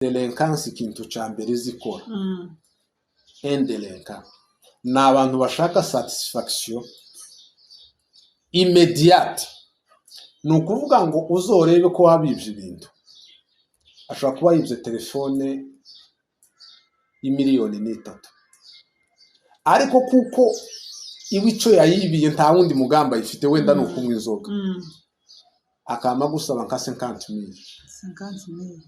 Délinquance, ikintu cya mbere zikora, un délinquant ni abantu bashaka satisfaction immédiate. Ni ukuvuga ngo uzorebe ko wabibye ibintu, ashobora kuba yibye telefone y'imiliyoni 3, ariko kuko iwe icyo yayibiye nta wundi mugambi ayifite, wenda ni ukunywa inzoga, akama gusaba nka 50 000. 50 000.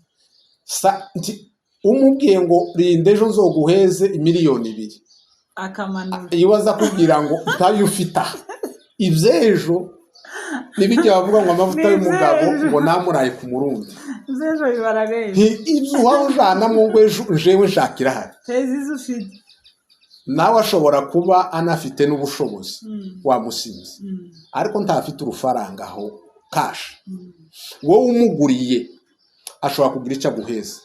Umubwiye ngo rinda ejo nzoguheze imiliyoni 2, akamanura. Iyo aza kubwira ngo ntayo ufite aha, iby'ejo n'ibijya bavuga ngo amavuta Ni y'umugabo iby'ejo. ngo namuraye ku murundi. Iby'ejo bibara benshi. Ibyo waba ujanamo ngo ejo jewe nshakira ahari. Teza izo ufite. Nawe ashobora kuba anafite n'ubushobozi, wamusinze, ariko ntafite urufaranga aho cash. Wowe umuguriye ashobora kugira icyo aguheza.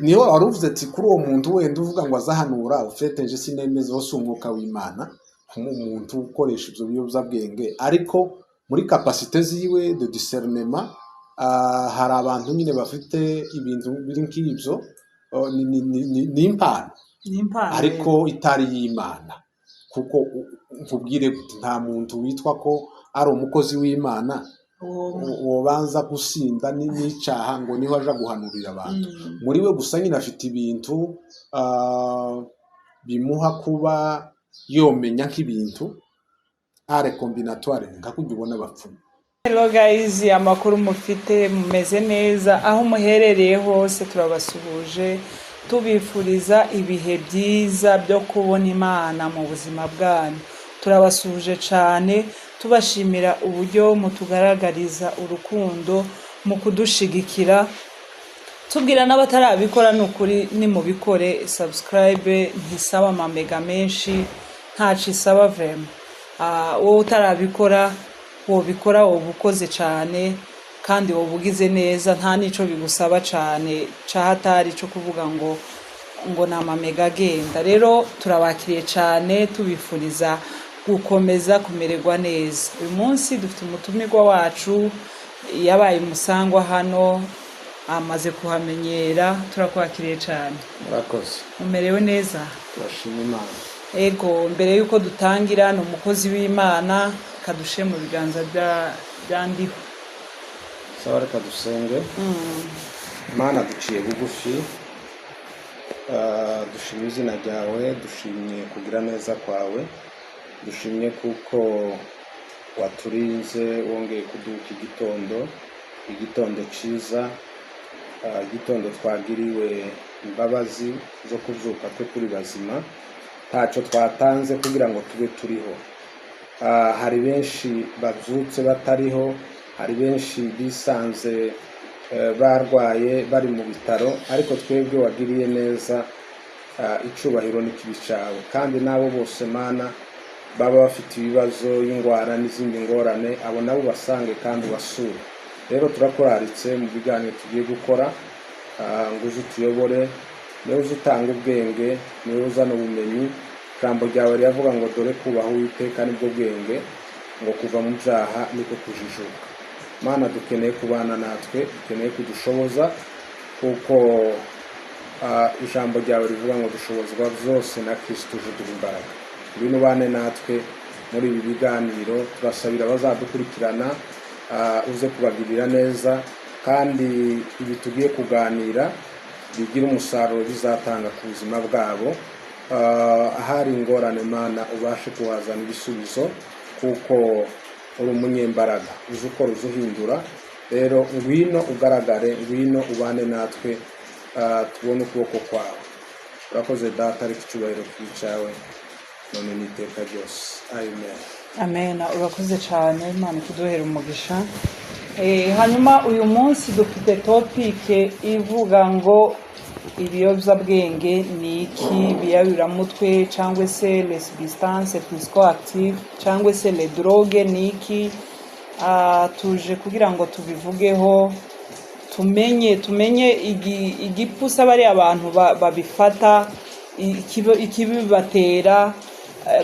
Niyo wari uvuze ati kuri uwo muntu wenda uvuga ngo azahanura ufite, nje sinemeza, si umwuka w'Imana umuntu ukoresha ibyo biyobyabwenge, ariko muri capacité ziwe de discernement, hari abantu nyine bafite ibintu biri nk'ibyo, oh, ni impano. Ni impano. Ariko itari y'Imana, kuko nkubwire gute, nta muntu witwa ko ari umukozi w'Imana uwo wobanza gusinda n'icyaha ngo niho aja guhanurira abantu. Muri we gusa nyine afite ibintu bimuha kuba yomenya nk'ibintu art combinatoire, nka kujya ubona abapfumu. Hello guys, amakuru mufite? Mumeze neza aho muherereye hose? Turabasuhuje, tubifuriza ibihe byiza byo kubona Imana mu buzima bwanyu. Turabasuhuje cyane, tubashimira uburyo mutugaragariza urukundo mu kudushigikira. Tubwira n'abatarabikora, ni ukuri nimubikore. Subscribe ntisaba amamega menshi, ntaco isaba vraiment. Wowe utarabikora wobikora, woba ukoze cyane kandi woba ugize neza. Nta n'ico bigusaba cyane cahatari co kuvuga ngo ni amamega agenda. Rero turabakiriye cyane, tubifuriza gukomeza kumererwa neza. Uyu munsi dufite umutumirwa wacu, yabaye umusangwa hano, amaze kuhamenyera. Turakwakiriye cyane. Murakoze. Umerewe neza? Turashima Imana. Ego, mbere y'uko dutangira, ni umukozi w'Imana, kadushe mu biganza bya Ndiho. Sawa, reka dusenge. Imana, duciye bugufi. Dushimye izina ryawe, dushimye kugira neza kwawe, dushimye kuko waturinze, wongeye kuduka igitondo, igitondo cyiza, igitondo twagiriwe imbabazi zo kubyuka twe turi bazima, ntacyo twatanze kugira ngo tube turiho. Hari benshi babyutse batariho, hari benshi bisanze barwaye bari mu bitaro, ariko twebwe wagiriye neza. Icubahiro ni kibi cyawe, kandi n'abo bose, Mana, baba bafite ibibazo y'indwara n'izindi ngorane, abo nabo basange kandi ubasure. Rero turakuraritse mu biganiro tugiye gukora, ngo uze utuyobore, niwe uze utanga ubwenge, niwe uzana ubumenyi. Ijambo ryawe riravuga ngo dore kubaha Uwiteka nibwo bwenge, ngo kuva mu byaha niko kujijuka. Mana, dukeneye kubana natwe, dukeneye kudushoboza, kuko ijambo ryawe rivuga ngo dushobozwa byose na Kristo uje uduha imbaraga. Ngwino ubane natwe muri ibi biganiro. Turasabira abazadukurikirana, uze kubagirira neza, kandi ibi tugiye kuganira bigira umusaruro bizatanga ku buzima bwabo. Ahari ingorane, Mana, ubashe kuhazana ibisubizo, kuko uri umunyembaraga, uzi ukora, uzi uhindura. Rero ngwino ugaragare, ngwino ubane natwe, tubone ukuboko kwawe. Urakoze Data, ariko icyubahiro kibe cyawe none n'iteka ryose. Amen. Amen. Urakoze cyane, Imana ikuduhera umugisha. Hanyuma uyu munsi dufite topic ivuga ngo ibiyobyabwenge ni iki, ibiyayuramutwe cyangwa se les substances psychoactives cyangwa se les drogues ni iki. Tuje kugira ngo tubivugeho, tumenye igipusa bariya abantu babifata, ikibibatera,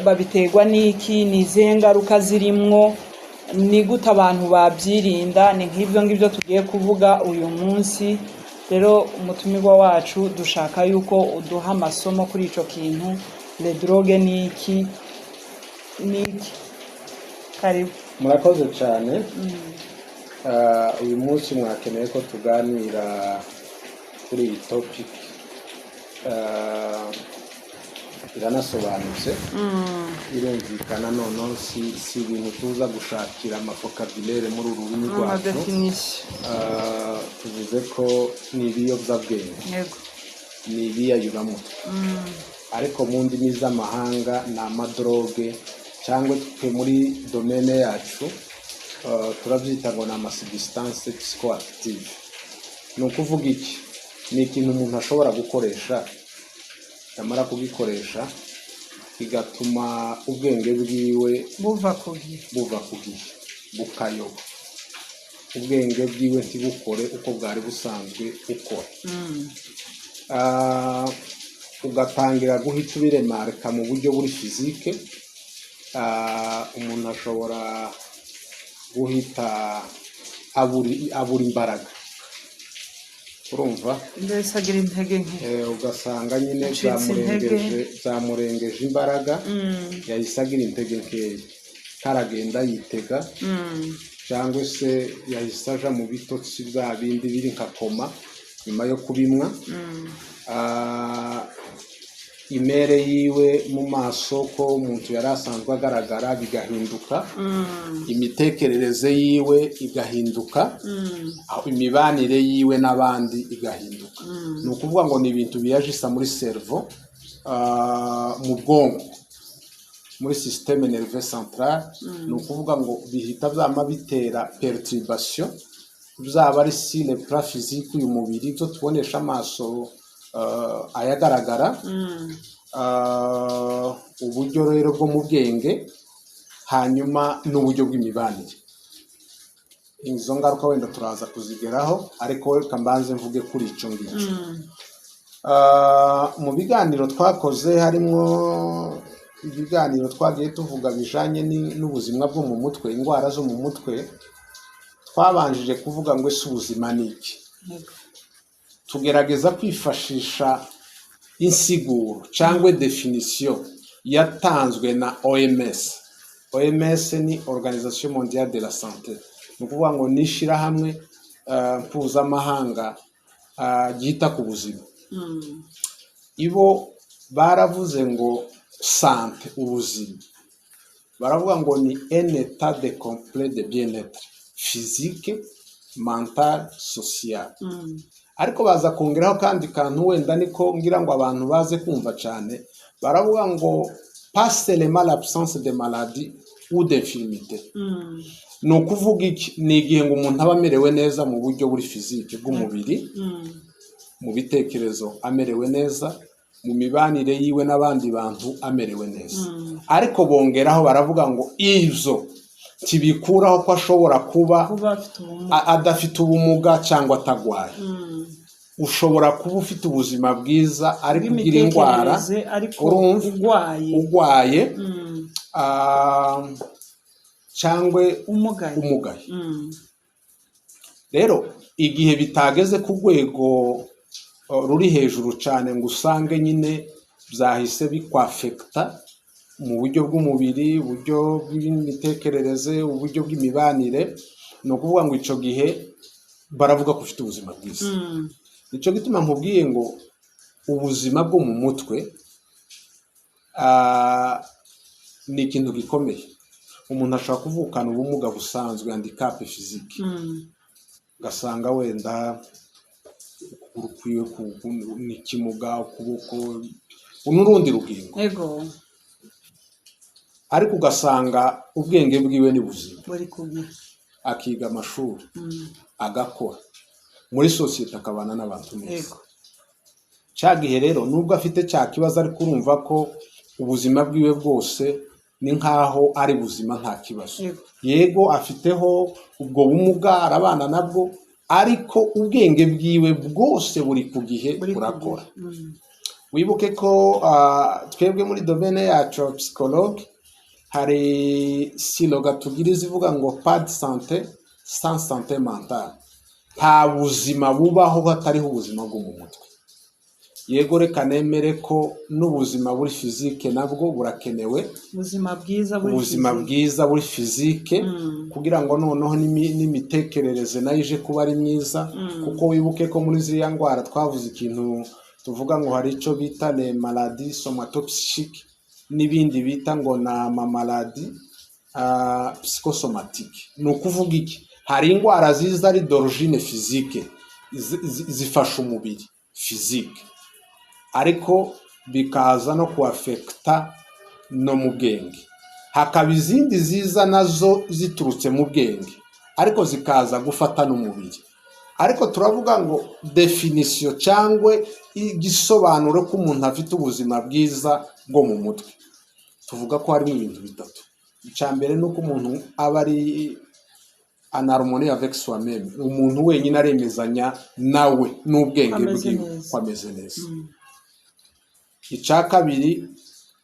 babiterwa n'iki, ni izihe ngaruka zirimwo, ni gute abantu babyirinda. Ni nk'ibyo ngibyo tugiye kuvuga uyu munsi. Rero umutumirwa wacu, dushaka yuko uduha amasomo kuri ico kintu. Les drogues ni iki? Ni iki? Karibu. Murakoze cyane. Uyu munsi mwakeneye ko tuganira kuri iyi topic. Iranasobanutse, irumvikana. Noneho si ibintu tuza gushakira ama vocabulaire muri uru rurimi rwacu. Ama définition. Tuvuze ko ni ibiyobyabwenge, ni ibiyayuramutwe, ariko mu ndimi z'amahanga ni ama drogue, cyangwa twe muri domaine yacu turabyita ngo ni ama substance psychoactive. Ni ukuvuga iki? Ni ikintu umuntu ashobora gukoresha, yamara kugikoresha kigatuma ubwenge bwiwe buva ku gihe, buva ku gihe, bukayoba, ubwenge bwiwe ntibukore uko bwari busanzwe bukora. Ugatangira guhita ubiremarika mu buryo buri physique. Umuntu ashobora guhita abura imbaraga, urumva? Mbese agira intege nke. Ugasanga nyine Acitse intege. Byamurengeje imbaraga, yahise agira intege nkeya, karagenda yitega, cyangwa se yahise aja mu bitotsi bya bindi biri nka coma nyuma yo kubimwa. Imere yiwe mu maso, ko umuntu yari asanzwe agaragara, bigahinduka, imitekerereze yiwe igahinduka, aho imibanire yiwe n'abandi igahinduka. Ni ukuvuga ngo ni ibintu biyajisa muri cerveau, mu bwonko, muri système nerveux central. Ni ukuvuga ngo bihita byama bitera perturbation, byaba ari sur le plan physique, uyu mubiri, ibyo tubonesha amaso, ayagaragara, uburyo rero bwo mu bwenge, hanyuma n'uburyo bw'imibanire. Izo ngaruka wenda turaza kuzigeraho, ariko reka mbanze mvuge kuri icyo ngicyo. Mu biganiro twakoze, harimo ibiganiro twagiye tuvuga bijanye n'ubuzima bwo mu mutwe, indwara zo mu mutwe, twabanjije kuvuga ngo ese ubuzima ni iki? Tugerageza kwifashisha insiguro cyangwa définition yatanzwe na OMS. OMS ni Organisation Mondiale de la Santé, ni ukuvuga ngo ni ishyirahamwe mpuzamahanga ryita ku buzima. Ibo baravuze ngo santé, ubuzima, baravuga ngo ni un état de complet de bien-être physique, mental, social. Ariko baza kongeraho kandi kantu, wenda niko ngira ngo abantu baze kumva cyane, baravuga ngo pas seulement l'absence de maladie ou d'infirmité. Ni ukuvuga iki? Ni igihe ngo umuntu aba amerewe neza mu buryo buri physique bw'umubiri, mu bitekerezo amerewe neza, mu mibanire yiwe n'abandi bantu amerewe neza. Ariko bongeraho baravuga ngo ibyo ntibikuraho ko ashobora kuba kuba afite ubumuga, adafite ubumuga cyangwa atagwaye. Ushobora kuba ufite ubuzima bwiza ariko ugira indwara, bw'imitekerereze, ariko urumva, urwaye, urwaye, cyangwa umugaye, umugaye. Rero igihe bitageze ku rwego ruri hejuru cyane ngo usange nyine byahise bikwafekita mu buryo bw'umubiri, uburyo bw'imitekerereze, uburyo bw'imibanire, ni ukuvuga ngo icyo gihe baravuga ko ufite ubuzima bwiza. Nicyo gituma nkubwiye ngo ubuzima bwo mu mutwe ni ikintu gikomeye. Umuntu ashobora kuvukana ubumuga busanzwe, handicap physique, ugasanga wenda ukuguru kwiwe ni ikimuga, ukuboko n'urundi rugingo, ariko ugasanga ubwenge bwiwe ni buzima, buri ku gihe, akiga amashuri, agakora muri sosiyete, akabana n'abantu neza. Cya gihe rero, nubwo afite cya kibazo, ariko urumva ko ubuzima bwiwe bwose ni nk'aho ari buzima, nta kibazo. Yego, afiteho ubwo bumuga, arabana nabwo, ariko ubwenge bwiwe bwose buri ku gihe, buri ku burakora. gihe. Wibuke ko twebwe muri domaine yacu ya psychologue hari slogan tugira izivuga ngo pas de santé sans santé mentale. Nta buzima bubaho hatariho ubuzima bwo mu mutwe. Yego, reka nemere ko n'ubuzima buri physique nabwo burakenewe. Ubuzima bwiza buri Ubuzima physique. bwiza buri physique, kugira ngo noneho n'imitekerereze nayo ije kuba ari myiza, kuko wibuke ko muri ziriya ndwara twavuze ikintu tuvuga ngo hari icyo bita les maladies somatopsychiques n'ibindi bita ngo ni amamaladies psychosomatiques. Ni ukuvuga iki? Hari indwara ziza ari d'origine physique, zifasha umubiri physique, ariko bikaza no kuaffecta no mu bwenge. Hakaba izindi ziza nazo ziturutse mu bwenge, ariko zikaza gufata n'umubiri. Ariko turavuga ngo définition cyangwa igisobanuro ko umuntu afite ubuzima bwiza bwo mu mutwe, tuvuga ko harimo ibintu bitatu. Icya mbere ni uko umuntu aba ari en harmonie avec soi-même, umuntu wenyine aremezanya nawe n'ubwenge Ameze bwiwe neza. ko ameze neza. Icya kabiri,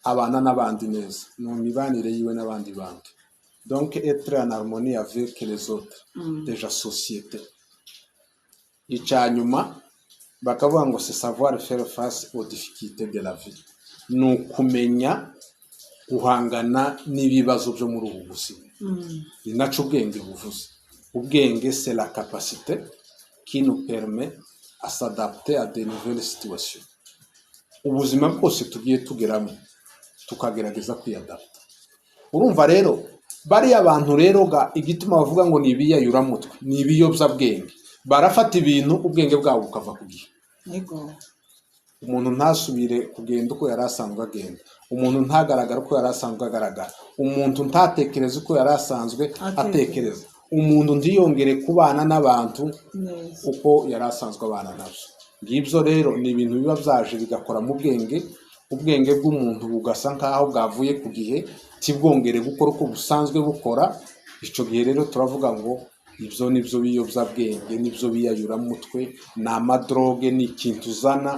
abana n'abandi neza mu mibanire yiwe n'abandi bantu, donc être en harmonie avec les autres, déjà société. Icya nyuma bakavuga ngo c'est savoir faire face aux difficultés de la vie, ni ukumenya guhangana n'ibibazo byo muri ubu buzima. Ni naco ubwenge buvuze. Ubwenge, c'est la capacité qui nous permet à s'adapter à de nouvelles situations. Ubuzima bwose tugiye tugeramo, tukagerageza kwiyadapta. Urumva rero, bariya bantu rero ga igituma bavuga ngo ni ibiyayuramutwe, ni ibiyobyabwenge, barafata ibintu ubwenge bwabo bukava ku gihe. Umuntu ntasubire kugenda uko yari asanzwe agenda, umuntu ntagaragara uko yari asanzwe agaragara, umuntu ntatekereze uko yari asanzwe Atekereza. atekereza, umuntu ntiyongere kubana n'abantu neza uko yari asanzwe abana nabyo. Ngibyo rero ni ibintu biba byaje bigakora mu bwenge, ubwenge bw'umuntu bugasa nk'aho bwavuye ku gihe, ntibwongere gukora uko busanzwe bukora. Icyo gihe rero turavuga ngo ibyo ni byo biyobyabwenge, nibyo biyayuramutwe, ni amadrogues, ni ikintu uzana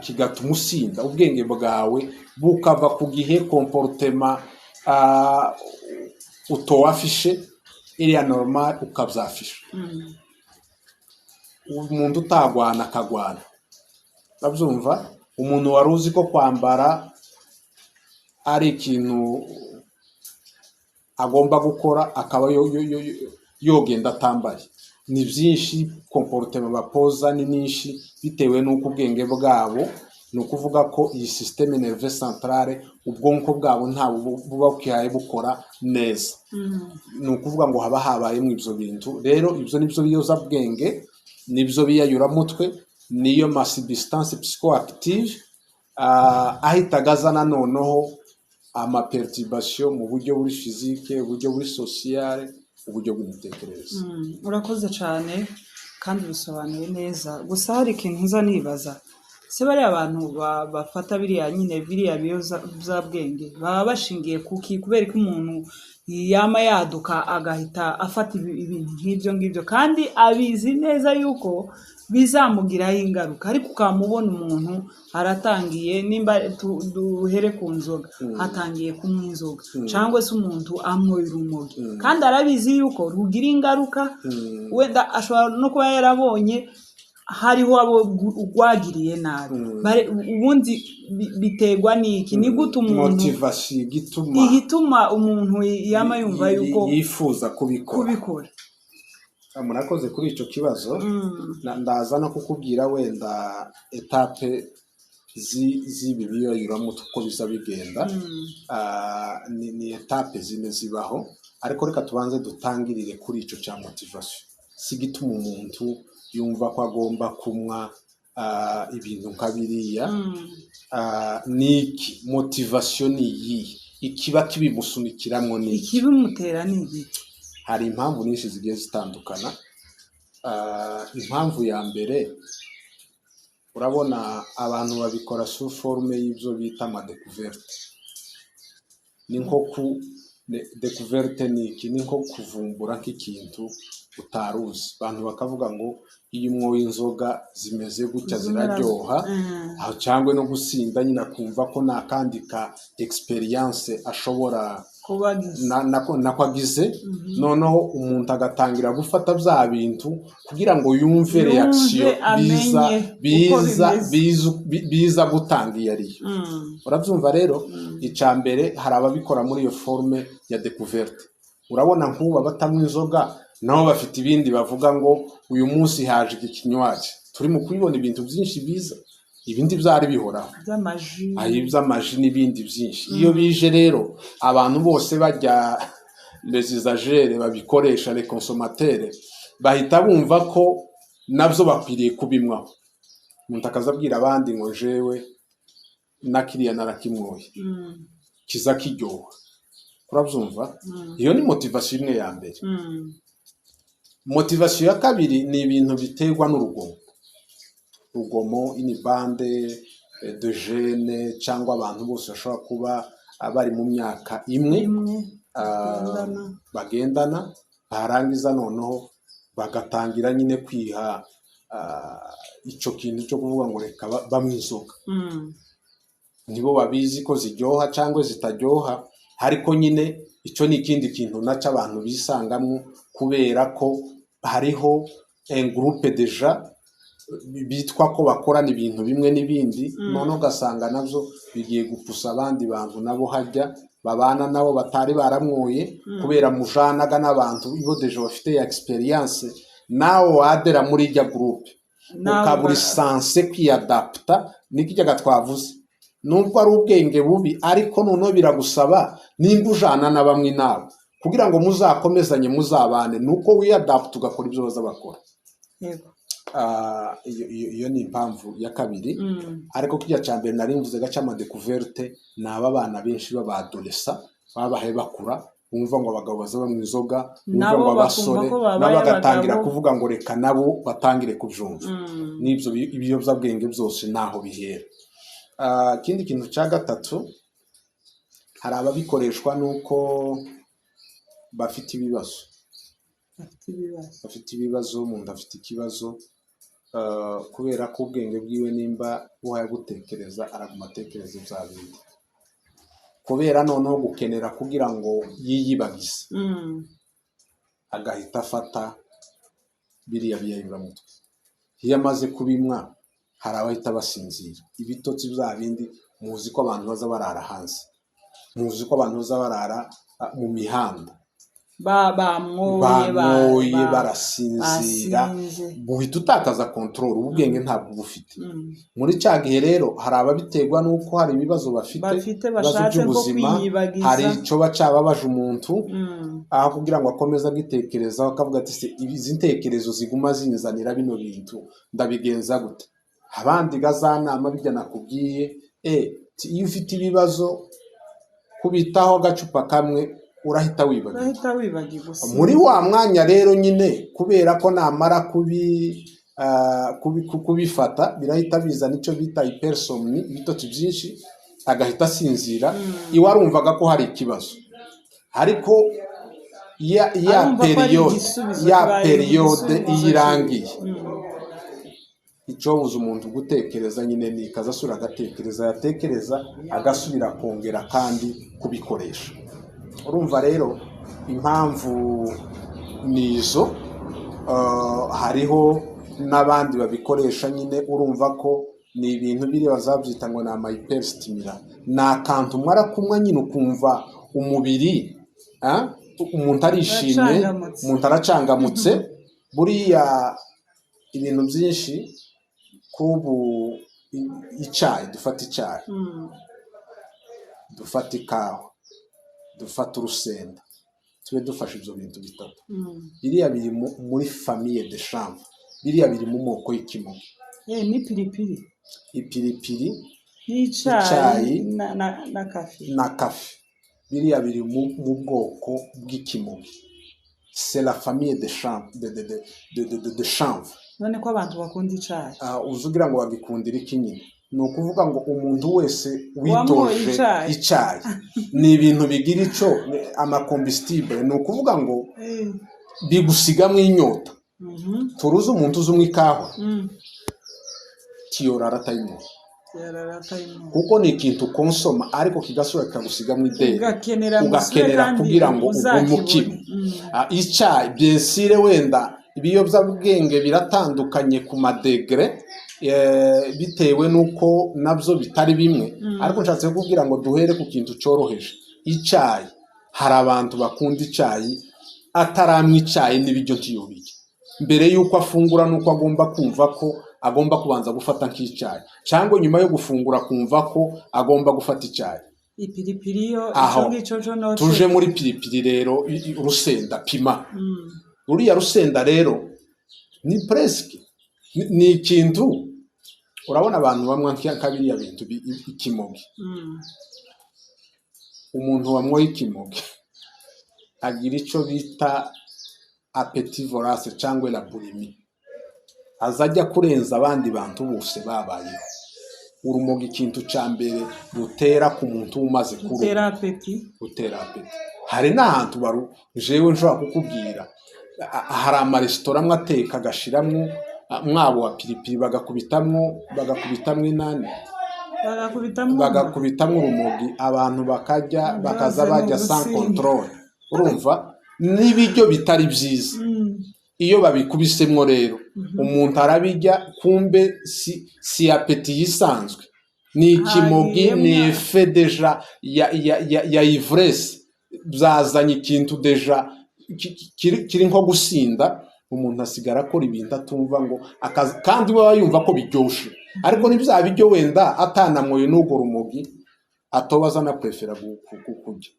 kigatuma usinda, ubwenge bwawe bukava ku gihe, comportement utowafishe iriya normal ukabyafisha, umuntu utagwana akagwana, urabyumva? Umuntu wari uzi ko kwambara ari ikintu agomba gukora, akaba yogenda atambaye. Ni byinshi, comportement bapoza ni nyinshi, bitewe n'uko ubwenge bwabo, ni ukuvuga ko iyi système nerveux centrale, ubwonko bwabo ntabwo buba bukihaye bukora neza. Ni ukuvuga ngo haba habayemo ibyo bintu. Rero ibyo nibyo biyozabwenge, nibyo biyayuramutwe, niyo masubstances psychoactives ahita azana noneho amaperturbations mu buryo buri physique, uburyo buri sociale, uburyo bw'imitekerereze. Urakoze cyane kandi bisobanuye neza. Gusa hari ikintu nza nibaza: se bariya bantu bafata biriya nyine, biriya biyobyabwenge, baba bashingiye kuki? Kubera ko umuntu yama yaduka agahita afata ibintu nk'ibyo ngibyo, kandi abizi neza yuko bizamugiraho ingaruka, ariko ukamubona umuntu aratangiye, nimba duhere ku nzoga, atangiye kunywa inzoga, cyangwa se umuntu anywa urumogi, kandi arabizi yuko rugira ingaruka, wenda ashobora no kuba yarabonye hariho abo rwagiriye nabi. Ubundi biterwa n'iki? Ni gute umuntu Motivation igituma igituma umuntu yama yumva yuko yifuza kubikora? Kubikora. Murakoze kuri icyo kibazo. Ndaza no kukubwira wenda étapes z'ibi biyayuramutwe uko biza bigenda. Ni étapes zine zibaho, ariko reka tubanze dutangirire kuri icyo cya motivation. Si igituma umuntu yumva ko agomba kunywa ibintu nka biriya, ni iki? Motivation ni iyihe? Ikiba kibimusunikiramo ni iki? Ikibimutera ni igiki? Hari impamvu nyinshi zigiye zitandukana. Impamvu ya mbere, urabona abantu babikora sous forme y'ibyo bita amadécouvertes. Ni nko ku découverte ni iki? Ni nko kuvumbura nk'ikintu utari uzi. Abantu bakavuga ngo iyo unyoye inzoga zimeze gutya ziraryoha, aho cyangwa no gusinda nyine akumva ko nta kandi ka expérience ashobora Kubagize. Nako agize. Noneho umuntu agatangira gufata bya bintu kugira ngo yumve Yumve, reaction biza amenye uko biza bimeze. biza gutanga iyo ariyo. Urabyumva rero, icya mbere hari ababikora muri iyo forme ya découverte. Urabona nk'ubu abatanywa inzoga nabo bafite ibindi bavuga ngo uyu munsi haje iki kinywaji. Turi mu kubibona, ibintu byinshi biza, ibindi byari bihoraho. By'amaji. Aho iby'amaji n'ibindi byinshi. Iyo bije rero, abantu bose bajya, les usagers babikoresha, les consommateurs, bahita bumva ko nabyo bakwiriye kubinywaho. Umuntu akaza abwira abandi ngo jewe na kiriya narakimwoye, kiza kiryoha. Urabyumva, iyo ni motivation imwe ya mbere. Motivation ya kabiri ni ibintu biterwa n'urugomo. Urugomo, une bande de jeunes cyangwa abantu bose bashobora kuba bari mu myaka imwe, imwe, ah, bagendana. Bagendana, barangiza noneho bagatangira nyine kwiha icyo kintu cyo kuvuga ngo reka banywe inzoga. Nibo babizi ko ziryoha cyangwa zitaryoha, ariko nyine icyo ni ikindi kintu nacyo abantu bisangamo, kubera ko hariho un groupe déjà bitwa ko bakorana ibintu bimwe n'ibindi. Noneho ugasanga nabyo bigiye gupusa abandi bantu nabo hajya babana nabo batari baramwoye, kubera mujanaga n'abantu ibo déjà bafite ya expérience, nawe wadera muri ijya groupe, Nawe ukaba uri censé kwiyadapta. Nikijyaga twavuze, nubwo ari ubwenge bubi, ariko noneho biragusaba nimba ujana na bamwe nawe kugira ngo muzakomezanye, muzabane, ni uko wiyadapta ugakora ibyo baza bakora. Ah, iyo ni impamvu ya kabiri. Ariko kijya cya mbere nari mvuze gace ama découverte, ni aba bana benshi b'abadolescents babaye bakura bumva ngo abagabo baza banywa inzoga, bumva Nabo ngo bakumva abasore ko babaye nabo bagatangira abagabo. kuvuga ngo reka nabo batangire kubyumva. N'ibyo ibiyobyabwenge byose naho bihera. Ikindi kintu cya gatatu, hari ababikoreshwa n'uko bafite ibibazo. Bafite ibibazo. Bafite ibibazo. Umuntu afite ikibazo, kubera ko ubwenge bwiwe nimba buhaye gutekereza, araguma atekereza bya bindi, kubera noneho gukenera kugira ngo yiyibagize, agahita afata biriya biyayuramutwe. Iyo amaze kubinywa, hari abahita basinzira ibitotsi bya bindi. Muzi ko abantu baza barara hanze, muzi ko abantu baza barara mu mihanda. Bamwoye. Banyoye, barasinzira. Basinze. Buhita utakaza contrôle, ubu ubwenge ntabwo uba ufite. Muri cya gihe rero hari ababiterwa n'uko hari ibibazo bafite, Bafite, ibibazo bashatse ko by'ubuzima, kwiyibagiza. hari icyo bacababaje umuntu, aho kugira ngo akomeze agitekerezaho akavuga ati: "Se izi ntekerezo ziguma zinzanira bino bintu ndabigenza gute?" Abandi gazanama bijya nakubwiye, iyo ufite ibibazo, kubitaho agacupa kamwe urahita wibagirwa. Urahita wibagirwa, usinze. Muri wa mwanya rero nyine, kubera ko namara kubifata birahita bizana icyo bita hypersomnie, ibitotsi byinshi, agahita asinzira. Iwe arumvaga ko hari ikibazo, ariko ya Arumva ko ari période igisubizo, ya kibaye période igisubizo. Iyo irangiye, icyobuza umuntu gutekereza nyine ni ikaza asubira agatekereza, yatekereza agasubira kongera kandi kubikoresha. Urumva rero impamvu ni izo. Hariho n'abandi babikoresha nyine, urumva ko ni ibintu biri bazabyita ngo ni ama hyperstimulants, ni akantu umara kunywa nyine ukumva umubiri, umuntu arishimye. Aracangamutse. Umuntu aracangamutse. Buriya ibintu byinshi kubu icyayi, dufata icyayi, dufata ikawa, dufata urusenda, tube dufashe ibyo bintu bitatu, biriya biri muri famille de chanvre, biriya biri mu moko y'ikimogi. N'ipiripiri. Ipiripiri, n'icyayi, icyayi, na kafe. Na kafe, biriya biri mu bwoko bw'ikimogi, c'est la famille de chanvre, de chanvre. None ko abantu bakunda icyayi? Uzi ugira ngo bagikundira iki nyine? Ni ukuvuga ngo umuntu wese Wanyoye witoje icyayi. Icyayi ni ibintu bigira icyo ama combustible, ni ukuvuga ngo bigusigamo inyota. Turuzi umuntu uzi unywa ikawa, tiyorara atayinywa. Yararata imwe. Kuko ni ikintu ukonsoma ariko kigasubira kikagusigamo ideni, ugakenera ngo usubire ugakenera kandi kugira ngo ugume uzakibone. Ukime. Icyayi, bien sûr, wenda ibiyobyabwenge biratandukanye ku ma degrés, bitewe n'uko nabyo bitari bimwe, ariko nshatse kukubwira ngo duhere ku kintu cyoroheje, icyayi. Hari abantu bakunda icyayi, ataramwa icyayi n'ibiryo ntiyobirya. Mbere y'uko afungura n'uko agomba kumva ko agomba kubanza gufata nk'icyayi, cyangwa nyuma yo gufungura akumva ko agomba gufata icyayi. Ipiripiri yo, Aho. icyo ngicyo cyo noce. Tuje muri piripiri rero, urusenda, piment. Ruriya rusenda rero ni presque ni ikintu, urabona abantu banywa nka biriya bintu ikimogi. Umuntu wanyoye ikimogi agira icyo bita appétit vorace cyangwa la boulimie, azajya kurenza abandi bantu bose babayeho. Urumogi, ikintu cya mbere rutera ku muntu umaze kurunywa, rutera appétit. Rutera appétit. Hari n'ahantu baru, jewe nshobora kukubwira, hari amaresitora amwe ateka agashiramwo mwabo wa piripiri, bagakubitamwo inani, bagakubitamo, bagakubitamwo urumogi, abantu bakarya, bakaza Byose ni bajya sans ugusinda. contrôle. Urumva n'ibiryo bitari byiza, iyo babikubisemwo rero umuntu arabijya, kumbe si appétit yisanzwe, ni ikimogi. Hagiyemwo. Ni effet déjà ya ivresse, byazanye ikintu déjà kiri nko gusinda. Umuntu asigara akora ibintu atumva ngo akazi, kandi we aba yumva ko biryoshe, ariko ni bya biryo wenda atanamwoye n'urwo rumogi atoba azana prefera kurya.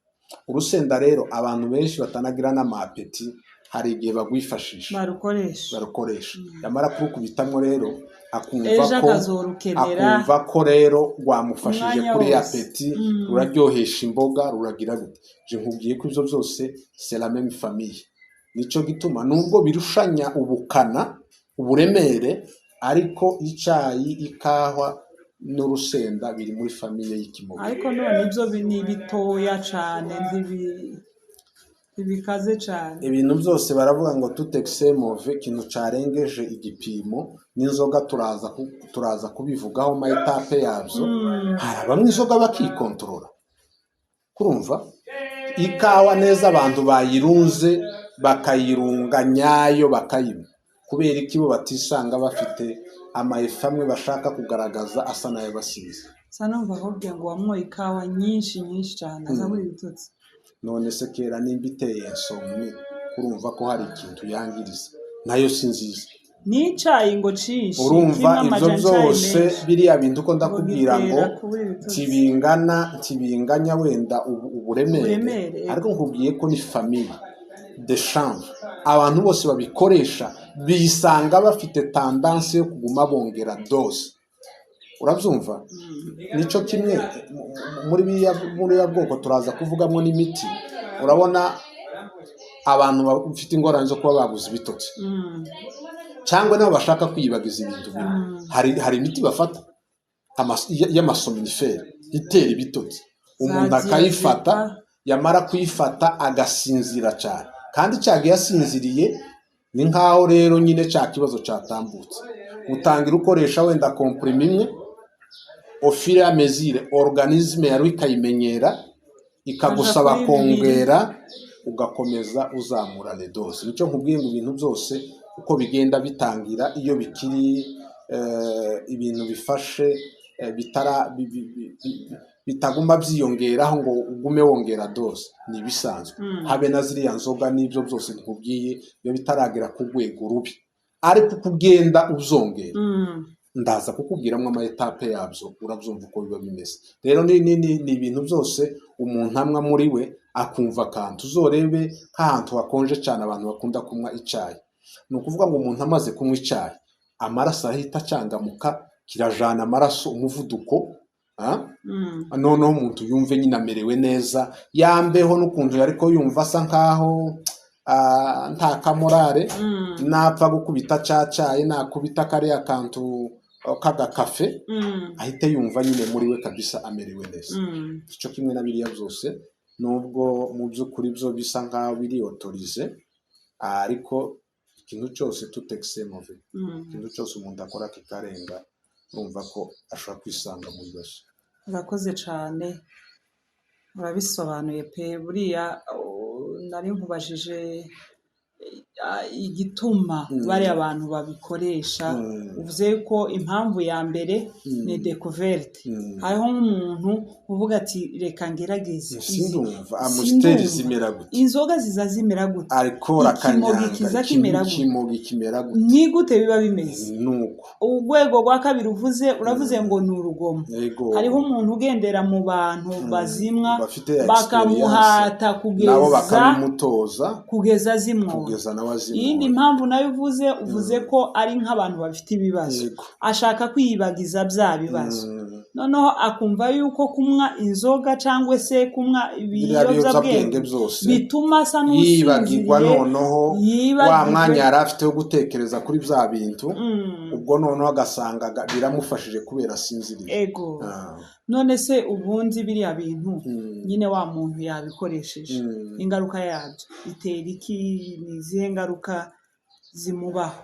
Urusenda rero, abantu benshi batanagira n'ama appétit, hari igihe bagwifashisha, barukoresha. Barukoresha, yamara kurukubitamwo rero akumva ejo ko akazorukenera. Akumva ko rero rwamufashije Umwanya kuri wose. appétit, ruraryohesha imboga, ruragira gute. Je nkubwiye ko ibyo byose c'est la même famille. Nico gituma nubwo birushanya ubukana, uburemere, ariko icyayi, ikawa n'urusenda biri muri famille y'ikimogi. Ariko none ibyo ni bitoya cane, ntibikaze cane. Ibintu byose baravuga ngo tout excès mauvais, ikintu carengeje igipimo. N'inzoga turaza kubivugaho ma étapes yabyo. Hari abanywa inzoga bakikontorora, kurumva ikawa neza, abantu bayirunze bakayirunga nyayo bakayinywa, kubera iki bo batisanga bafite ama effets amwe bashaka kugaragaza asa n'ayo basize? Sa numva akubwiye ngo wanyoye ikawa nyinshi nyinshi cane, azabura ibitotsi. None se kera nimba iteye insomnie, kurumva ko hari ikintu yangiriza, nayo si nziza. N'icayi ngo cinshi, Urumva kirimo ibyo amajani cayi byose, menshi, biriya bintu uko ngo ndakubwira ngo gitera kubura ibitotsi. Ntibingana, ntibinganya wenda uburemere, Uburemere. ariko nkubwiye ko ni famille de chanvre. Abantu bose babikoresha bisanga bafite tendance yo kuguma bongera dose, urabyumva? Nico kimwe muri buriya bwoko turaza kuvugamo n'imiti. Urabona abantu bafite ingorane zo kuba babuze ibitotsi, cyangwa nabo bashaka kwiyibagiza ibintu bimwe, hari imiti bafata y'ama somnifères itera ibitotsi, umuntu Za akayifata, diazepam. yamara kuyifata agasinzira cyane, kandi cyagiye asinziriye ni nkaho rero nyine cya kibazo cyatambutse. Utangira ukoresha wenda comprimé imwe, au fur et à mesure organisme yawe ikayimenyera, ikagusaba Ukaja kuri bibiri. kongera, ugakomeza uzamura les doses. Nicyo nkubwiye ngo ibintu byose uko bigenda bitangira, iyo bikiri ibintu bifashe, bitara bitaguma byiyongeraho ngo ugume wongera dose, ni ibisanzwe. Habe na ziriya nzoga n'ibyo byose nkubwiye, biba bitaragera ku rwego rubi, ariko uko ugenda uzongera, ndaza kukubwiramo ama étapes yabyo, urabyumva uko biba bimeze. Rero ni ibintu byose umuntu amwa muri we akumva akantu. Uzorebe nk'ahantu hakonje cyane, abantu bakunda kunywa icyayi, ni ukuvuga ngo umuntu amaze kunywa icyayi amaraso arahita acangamuka, kirajana amaraso, umuvuduko, ah? Noneho umuntu yumve nyine amerewe neza, yambeho n'ukuntu ariko yumva asa nkaho nta ka morale, napfa gukubita cya cyayi, nakubita kariya kantu k'agakafe, ahite yumva nyine muri we kabisa amerewe neza. Icyo kimwe na biriya byose, nubwo mu by'ukuri byo bisa nkaho biri autorisé, ariko ikintu cyose tout excès mauvais. Ikintu cyose umuntu akora kikarenga Urumva ko ashobora kwisanga mu bibazo. Urakoze cyane, urabisobanuye pe. Buriya nari nkubajije igituma bariya bantu babikoresha. Uvuze ko impamvu ya mbere ni découverte. Hariho nk'umuntu uvuga ati: "Reka ngerageze." Sindumva Amstel zimera gute? Inzoga ziza zimera gute? Alcool, Ikimogi akanyanga, kiza kimera gute? Ikimogi kimera gute? Ni gute biba bimeze? Nuko Urwego rwa kabiri uvuze, uravuze ngo ni urugomo. Yego. Hariho umuntu ugendera mu bantu bazimwa, bafite experience, bakamuhata nabo kugeza bakabimutoza, kugeza zimwoye. Kugeza nawe Iyindi azimwoye. mpamvu nayo uvuze ko ari nk'abantu bafite ibibazo, ashaka kwiyibagiza bya bibazo, noneho akumva yuko kunywa inzoga cyangwa se kunywa biriya biyobyabwenge ibiyobyabwenge byose bituma asa yibagirwa n'usinziriye, noneho wa yibagirwe. mwanya yari afite wo gutekereza kuri bya bintu, ubwo noneho agasanga biramufashije kubera asinziriye. Ego. None se ubundi biriya bintu, nyine wa muntu yabikoresheje, ingaruka yabyo itera iki? Ni izihe ngaruka zimubaho?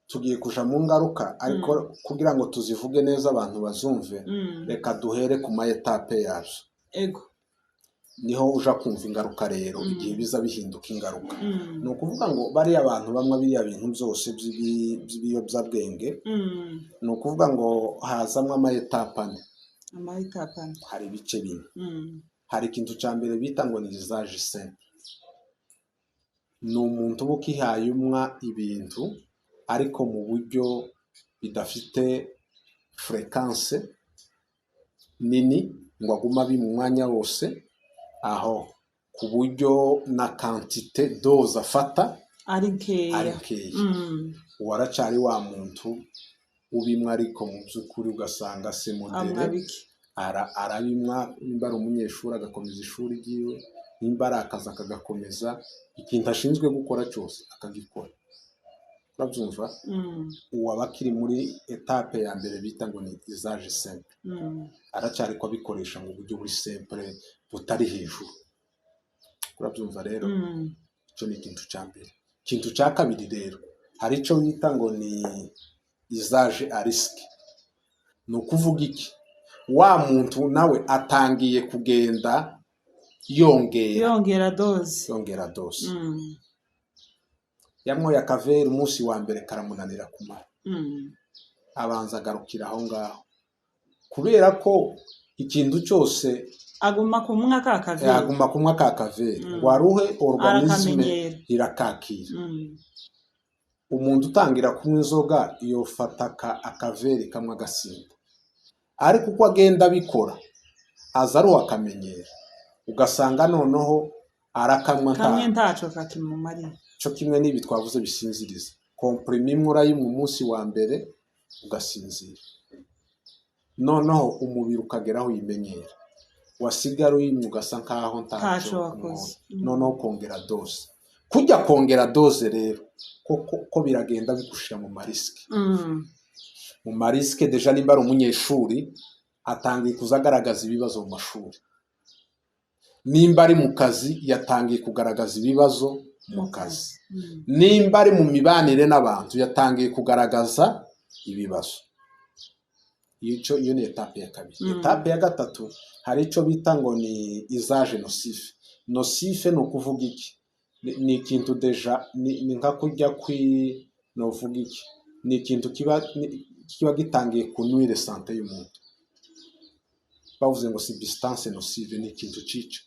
Tugiye kuja mu ngaruka, ariko kugira ngo tuzivuge neza abantu bazumve, reka duhere ku ma étapes yabyo. Niho uja kumva ingaruka rero, igihe biza bihinduka ingaruka. Ni ukuvuga ngo bariya bantu banywa biriya bintu byose by'ibiyobyabwenge, ni ukuvuga ngo hazamwo ama étapes ane. Ama étapes ane. Hari ibice bine. Hari ikintu cya mbere bita ngo ni usage simple. Ni umuntu uba ukihaye umwa ibintu, ariko mu buryo bidafite fréquence nini, ngo agume abi mu mwanya wose aho, ku buryo na quantité, dose afata ari nkeya. Ari nkeya. Uwo aracari wa muntu ubimwa, ariko mu by'ukuri ugasanga se Amwa modéré. bike. Arabimwa, nimba ari umunyeshuri agakomeza ishuri ryiwe, nimba ari akazi akagakomeza, ikintu ashinzwe gukora cyose akagikora. Urabyumva? Uwo aba akiri muri étape ya mbere bita ngo ni usage simple. Aracyari ko abikoresha mu buryo buri simple, butari hejuru. Urabyumva rero? Icyo ni ikintu cya mbere. Ikintu cya kabiri rero, hari icyo bita ngo ni usage à risque. Ni ukuvuga iki? Wa muntu nawe atangiye kugenda yongera, Yongera dose. Yongera dose. Yanyoye akaverre umunsi wa mbere, karamunanira kumara. Abanza agarukira aho ngaho, kubera ko ikintu cyose Aguma kumwa ka kaverre. Aguma kunywa ka kaverre ngo aruhe organisme. Arakamenyera. Irakakira. Umuntu utangira kunywa inzoga yofata akaverre kamwe agasinda, ariko uko agenda abikora aza aruha akamenyera, ugasanga noneho arakanywa nta Kamwe ntaco kakimumariye. Cyo kimwe n'ibi twavuze bisinziriza, comprimé imwe urayinywa umunsi wa mbere ugasinzira, noneho umubiri ukagera aho uyimenyera, wasigara uyinywa ugasa nkaho Ntacyo ntacyo wakoze. unyoye. Noneho kongera dose, kujya kongera dose rero ko biragenda bigushira mu marisques. Mu marisques déjà, nimba ari umunyeshuri atangiye kuza agaragaza ibibazo mu mashuri, nimba ari mu kazi yatangiye kugaragaza ibibazo mu kazi, nimba ari mu mibanire n'abantu yatangiye kugaragaza ibibazo. Iyo ni étape ya kabiri. Étape ya gatatu, hari icyo bita ngo ni usage nocif. Nocif ni ukuvuga iki? Ni ikintu déjà ni nka kurya kwi, novuga iki, ni ikintu kiba gitangiye kunuire santé y'umuntu. Bavuze ngo substance nocive ni ikintu cica.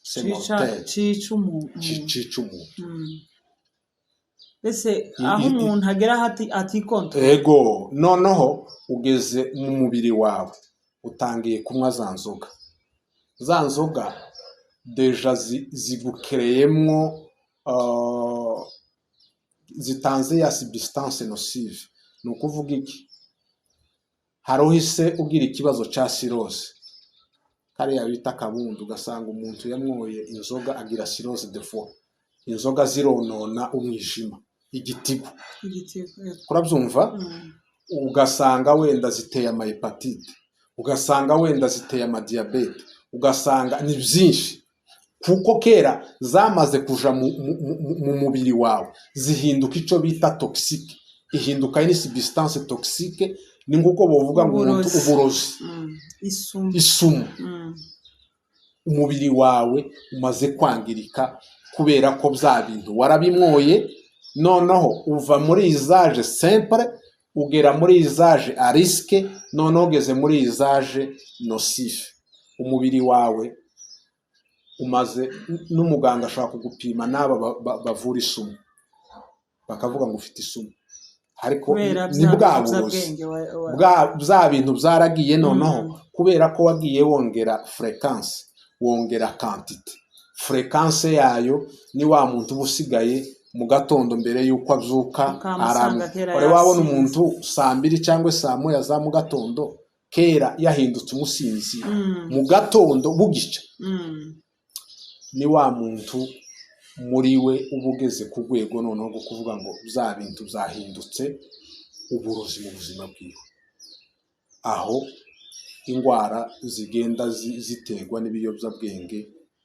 C'est Cica. mortel. Cica umuntu. Cica umuntu. Mbese aho umuntu agera aho atikontorora. Ego. Noneho ugeze mu mubiri wawe, utangiye kunywa za nzoga. Za nzoga déjà zigukereyemwo, zitanze ya substance nocive. Ni ukuvuga iki? Hari uhise ugira ikibazo cya cirrhose, kariya bita kabundu, ugasanga umuntu yanyoye inzoga agira cirrhose de foie. Inzoga zironona umwijima, igitigu. Igitigu, yego. Urabyumva? Ugasanga wenda ziteye amahépatite, ugasanga wenda ziteye amadiyabete, ugasanga ni byinshi, kuko kera zamaze kuja mu mubiri wawe, zihinduka icyo bita toxique. Ihinduka une substance toxique. Ni nk'uko bovuga ngo umuntu Uburozi. Uburozi. Isumu. Isumu. Umubiri wawe umaze kwangirika kubera ko bya bintu warabimwoye, noneho uva muri usage simple ugera muri usage à risque, noneho ugeze muri usage nocif. Umubiri wawe umaze, n'umuganga ashobora kugupima n'aba bavura isumu, bakavuga ngo ufite isumu, ariko Kubera ni bya bwa burozi. biyobyabwenge Bwa bintu byaragiye noneho kubera ko wagiye wongera fréquence, wongera quantité. Fréquence yayo ni wa muntu uba usigaye mu gatondo mbere y'uko abyuka Ukamusanga aramwe. kera Wari wabona yasinze. umuntu saa 2 cyangwa saa 1 za mu gatondo kera yahindutse umusinzi mu gatondo bugica? Ni wa muntu muri we uba ugeze ku rwego noneho rwo kuvuga ngo bya bintu byahindutse uburozi mu buzima bwiwe. Aho indwara zigenda ziterwa n'ibiyobyabwenge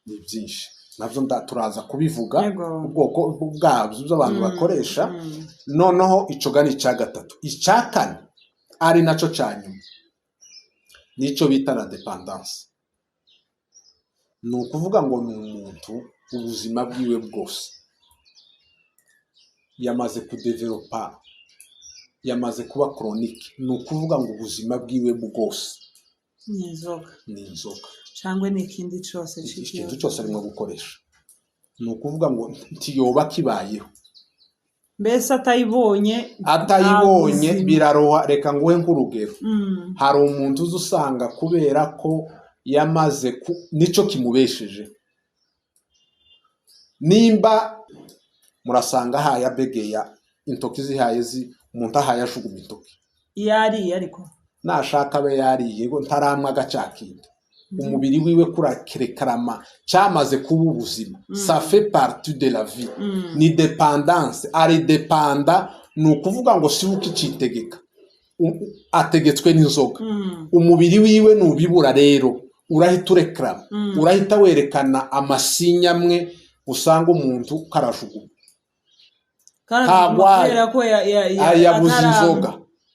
ni byinshi, nabyo turaza kubivuga, ubwoko bwabyo by'abantu bakoresha. Noneho ico ga ni icya gatatu. Icya kane, ari nacyo cya nyuma, nicyo bita la dépendance. Ni ukuvuga ngo ni umuntu ubuzima bwiwe bwose yamaze kudevelopa, yamaze kuba chronique. Ni ukuvuga ngo ubuzima bwiwe bwose Ni inzoga. Ni inzoga. Cyangwa ni ikindi cyose Ikintu cyose arimo gukoresha, ni ukuvuga ngo ntiyoba kibayeho. Mbese atayibonye Atayibonye nta buzima. Biraroha. Reka nguhe nk'urugero. Hari umuntu uzi usanga kubera ko yamaze ku nicyo kimubesheje, nimba murasanga ahaye abegeya intoki zihaye umuntu ahaye ajuguma intoki. Iyo ariye ariko. Nashaka abe yariye ngo ntaramwa agacakinda, umubiri wiwe kurakerekarama cyamaze kuba ubuzima, ça fait partie de la vie. Ni dépendance, ari dépendant. Ni ukuvuga ngo si we ukicitegeka, ategetswe n'inzoga. Umubiri wiwe nubibura rero urahita urekarama, urahita werekana amasinya amwe usanga umuntu karajuguma. Karajuguma. Ntagwaye. Kubera ko Yabuze ataranywa. inzoga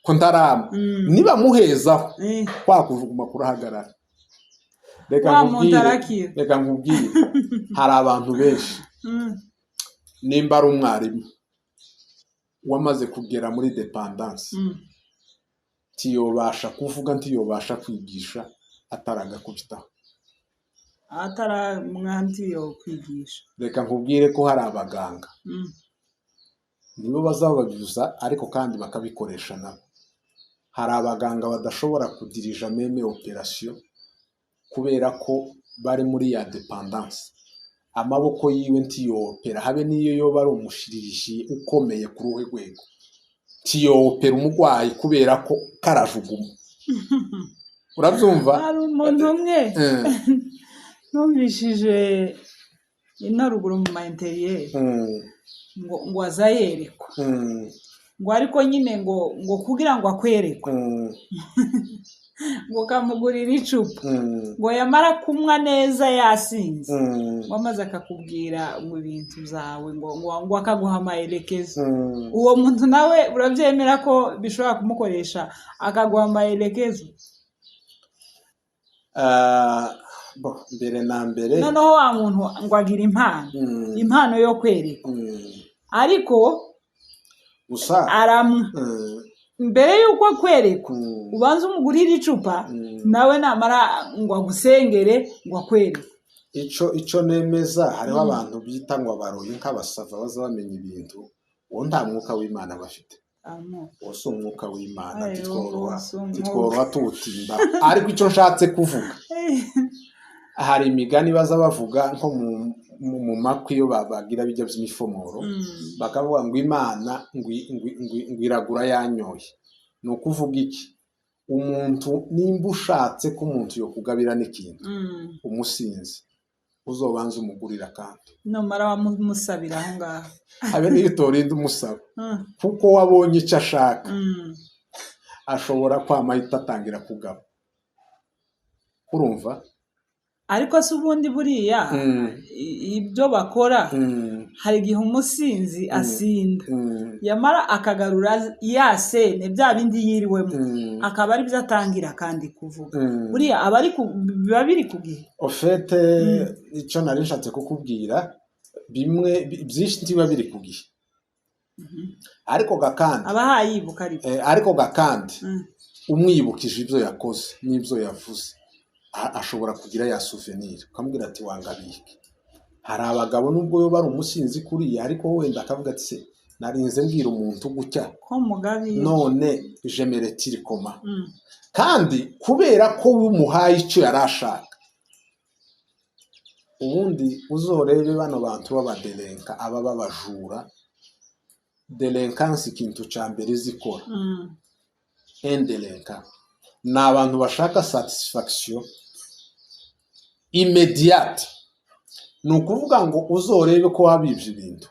ko ntarama, nibamuhezaho kwa kujuguma kurahagarara. Reka Wa muntu nkubwire, arakira. reka nkubwire, hari abantu benshi, nimba ari umwarimu wamaze kugera muri dépendance, ntiyobasha kuvuga, ntiyobasha kwigisha ataragakubitaho. Ataramwanti yo kwigisha. Reka nkubwire ko hari abaganga, nibo bazababibuza ariko kandi bakabikoresha nabo. Hari abaganga badashobora kudirija même opération kubera ko bari muri ya dépendance. Amaboko yiwe ntiyopera, habe n'iyo yoba ari umushiririshi ukomeye ku ruhe rwego, ntiyopera umurwayi kubera ko karajuguma. Urabyumva? Hari umuntu umwe numvishije ino ruguru mu ma intérieur, ngo aza yerekwa, ngo ariko nyine ngo kugira ngo akwerekwe, ngo kamugurira icupa, ngo yamara kunywa neza yasinze, ngo maze akakubwira ngo ibintu byawe, ngo akaguha amaherekezo. Uwo muntu nawe urabyemera ko bishobora kumukoresha akaguha amaherekezo? Ah, bo, mbere na mbere Noneho wa muntu ngo agira impano, impano yo kwerekwa, ariko Gusa aramwa mbere y'uko akwerekwa, ubanza umugurire icupa, nawe namara ngo agusengere ngo akwereke. Ico nemeza, hariho abantu bita ngo abaroyi, nk'abasava baza bamenya ibintu. Uwo nta mwuka w'Imana bafite. Uwo si umwuka w'Imana. Ayo, Ntitworoha, si umwuka. ntitworoha tuwutinda. Ariko icyo nshatse kuvuga, hari imigani baza bavuga nko mu makwi, iyo bagira bijya by'imifomoro, bakavuga ngo Imana ngo iragura yanyoye. Ni ukuvuga iki? Umuntu nimba ushatse ko umuntu yokugabira n'ikintu, umusinzi uzobanza umugurira kandi Numara wamusabira aho ngaho. Habe n'iyo utorinda umusaba, kuko wabonye icyo ashaka, ashobora kwama ahita atangira kugaba. Urumva? Ariko se ubundi buriya ibyo bakora Hari igihe umusinzi asinda, yamara akagarura ya scène, bya bindi yiriwemo, akaba ari byo atangira kandi kuvuga. Buriya aba ari biba biri ku gihe. Au fait, icyo nari nshatse kukubwira, bimwe byinshi ntibiba biri ku gihe, ariko gakandi aba hayibuka ariko. Ariko gakandi umwibukije ibyo yakoze n'ibyo yavuze, ashobora kugira ya souvenir, ukamubwira ati: "Wangabike." Hari abagabo, nubwo yo bari umusinzi kuriya, ariko wenda akavuga ati: "Se narinze mbwira umuntu gutya, ko mugabi none je me retire comment?" Kandi kubera ko umuhaye icyo yari ashaka. Ubundi uzorebe bano bantu b'aba délinquants, aba b'abajura, délinquance ikintu cya mbere izikora, un délinquant ni abantu bashaka satisfaction immédiate. Ni ukuvuga ngo uzorebe ko wabibye ibintu,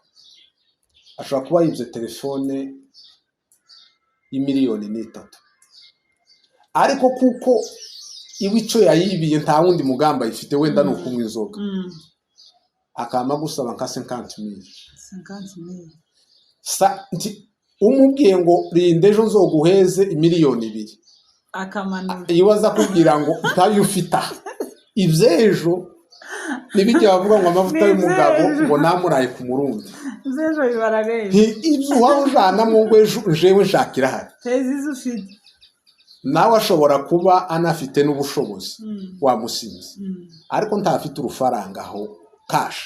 ashobora kuba yibye telefone y'imiliyoni 3, ariko kuko iwe icyo yayibiye nta wundi mugambi ayifite, wenda ni ukunywa inzoga, akama gusaba nka 50 000. 50 000. Umubwiye ngo: "Rinda ejo nzoguheze imiliyoni 2," akamanura. Iyo aza kubwira ngo ntayo ufite aha, iby'ejo ntibijya bavuga ngo amavuta Ni y'umugabo iby'ejo. ngo namuraye ku murundi. Iby'ejo bibara benshi. Ibyo uhora ujanamo ngo ejo jewe nshakira ahari. Teza izo ufite. Nawe ashobora kuba anafite n'ubushobozi, wamusinze, ariko ntafite urufaranga aho cash.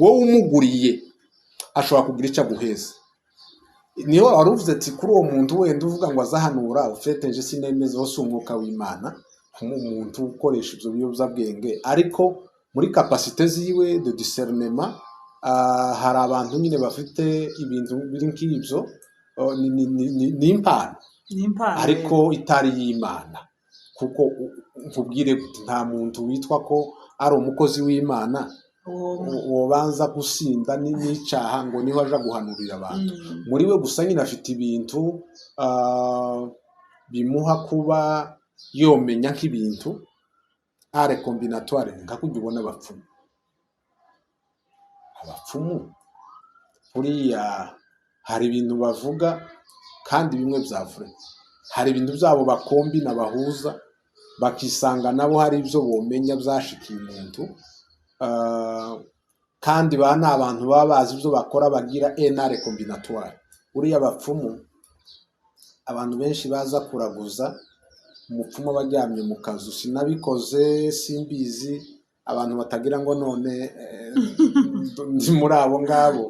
Wowe umuguriye ashobora kugira icyo aguheza. Niho wari uvuze ati kuri uwo muntu wenda uvuga ngo azahanura ufite, nje sinemeza, si umwuka w'Imana umuntu ukoresha ibyo biyobyabwenge, ariko muri capacité ziwe de discernement, hari abantu nyine bafite ibintu biri nk'ibyo, oh, ni impano. Ni impano. Ariko itari y'Imana, kuko nkubwire gute, nta muntu witwa ko ari umukozi w'Imana uwo wobanza gusinda n'icyaha ngo niho aja guhanurira abantu. Muri we gusa nyine afite ibintu bimuha kuba yomenya nk'ibintu art combinatoire, nka kujya ubona abapfumu. Abapfumu buriya hari ibintu bavuga kandi bimwe bya vrai, hari ibintu byabo bakombina, bahuza, bakisanga nabo hari ibyo bomenya byashikiye umuntu. Kandi ba ni abantu baba bazi ibyo bakora, bagira un art combinatoire. Buriya abapfumu, abantu benshi baza kuraguza, umupfumu aba aryamye mu kazu. Sinabikoze, simbizi, abantu batagira ngo none ndi muri abo ngabo,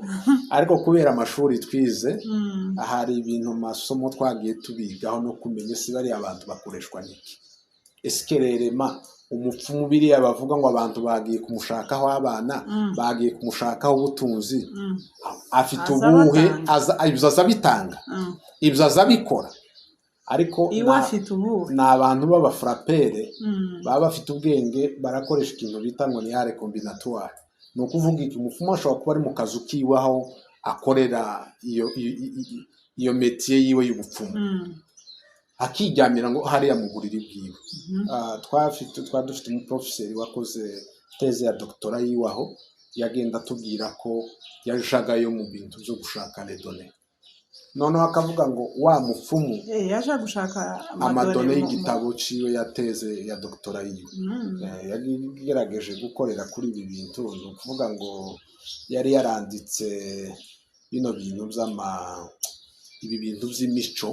ariko kubera amashuri twize, hari ibintu mu masomo twagiye tubigaho no kumenya ese bariya abantu bakoreshwa n'iki. Est-ce réellement umupfumu biriya bavuga ngo abantu bagiye kumushakaho abana, bagiye kumushakaho ubutunzi, afite Aza ubuhe abatanga. Ibyo aza abitanga, ibyo aza abikora, ariko iwe afite ubuhe? Ni abantu b'abafurapere, baba bafite ubwenge, barakoresha ikintu bita ngo ni art combinatoire. Ni ukuvuga iki? Umupfumu ashobora kuba ari mu kazu kiwe aho akorera iyo métier yiwe y'ubupfumu, akiryamira ngo hariya mu buriri bwiwe. Twari dufite umuprofeseri wakoze thèse ya doctorat yiwe aho, yagenda atubwira ko yajagayo mu bintu byo gushaka les données, noneho akavuga ngo wa mupfumu Yaje gushaka ama données amadone y'igitabo ciwe ya thèse ya doctorat yiwe. Yagerageje gukorera kuri ibi bintu, ni ukuvuga ngo yari yaranditse bino bintu by'ama ibi bintu by'imico,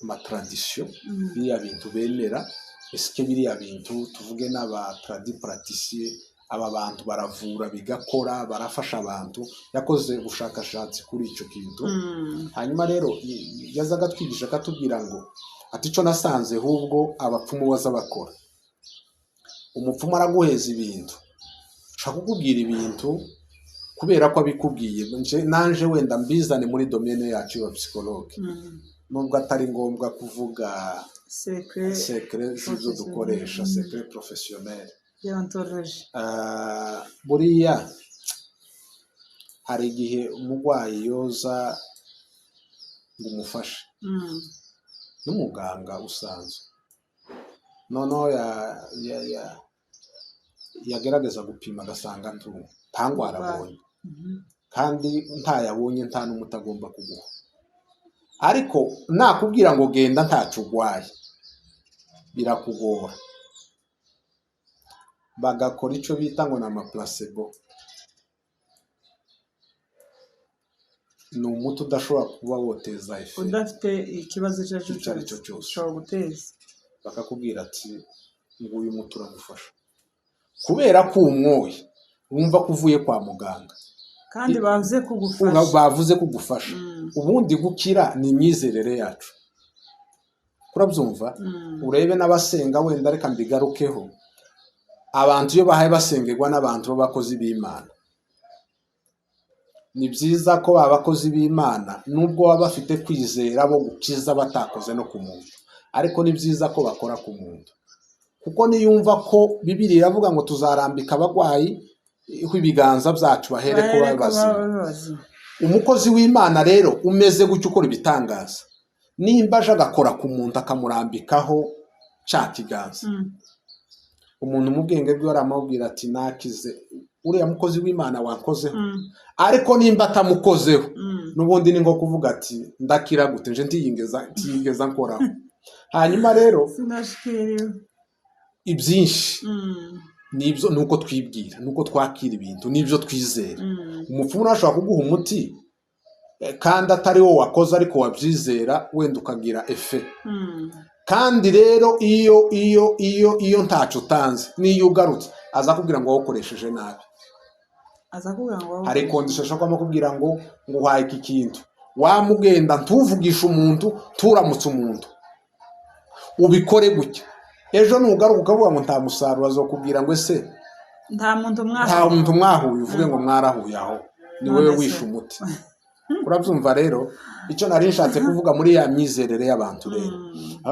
ama traditions, biriya bintu bemera. Esike biriya bintu, tuvuge n'aba tradipraticiens, aba bantu baravura bigakora, barafasha abantu? Yakoze ubushakashatsi kuri icyo kintu. Hanyuma rero yazaga atwigisha, akatubwira ngo ati: "Icyo nasanze ahubwo abapfumu baza bakora, umupfumu araguheza ibintu, ashaka kukubwira ibintu, kubera ko abikubwiye." Nanje wenda mbizane muri domaine yacu ya psychologue, nubwo atari ngombwa kuvuga secret secret z'ibyo professionnel. Dukoresha secret professionnel. Déontologie. Buriya hari igihe umurwayi yoza ngo umufashe n'umuganga usanzwe, noneho yagerageza gupima agasanga nta ndwara abonye. Kandi ntayabonye, nta n'umuti agomba kuguha. Ariko nakubwira ngo genda ntacyo urwaye, birakugora. Bagakora icyo bita ngo ni amaplacebo. Ni umuti udashobora kuba woteza effet Udafite ikibazo icyo ari cyo icyo ari cyo cyose cyose. Ushobora guteza. Bakakubwira ati nguyu muti uragufasha, kubera ko uwunyoye wumva ko uvuye kwa muganga kandi bavuze kugufasha. Bavuze kugufasha. Ubundi gukira ni imyizerere yacu, urabyumva? Urebe n'abasenga, wenda reka mbigarukeho. Abantu iyo bahaye basengerwa n'abantu b'abakozi b'Imana, ni byiza ko abakozi b'Imana, nubwo baba bafite kwizera bo gukiza batakoze no ku muntu, ariko ni byiza ko bakora ku muntu, kuko niyumva ko Bibiliya iravuga ngo tuzarambika abarwayi ibiganza byacu bahere ko Bahere babe ko bazima. babe bazima. Umukozi w'Imana rero umeze gutyo ukora ibitangaza, nimba aje agakora ku muntu akamurambikaho cya kiganza, umuntu mu bwenge bwe aramubwira ati nakize, uriya mukozi w'Imana wankozeho. Ariko nimba atamukozeho, n'ubundi ni nko kuvuga ati ndakira gute nje ntiyingeza nkoraho. Hanyuma rero Sinashikiriwe. ibyinshi nibyo, ni uko twibwira, ni uko twakira ibintu, nibyo twizera. Umupfumu nawe ashobora kuguha umuti kandi atari wo wakoze, ariko wabyizera wenda ukagira effet. Kandi rero iyo iyo iyo iyo ntacyo utanze, n'iyo ugarutse aza kubwira ngo wawukoresheje nabi. Aza kuvuga ngo Hari condition ashobora kumubwira ngo nguhaye iki kintu, wamugenda ntuvugishe umuntu, turamutse umuntu, ubikore gutya, ejo nugaruka ukavuga ngo nta musaruro, azokubwira ngo ese nta muntu nta mwahuye. muntu mwahuye, uvuge ngo mwarahuye, aho ni None wowe se. wishe umuti. Urabyumva rero icyo nari nshatse kuvuga muri ya myizerere y'abantu rero.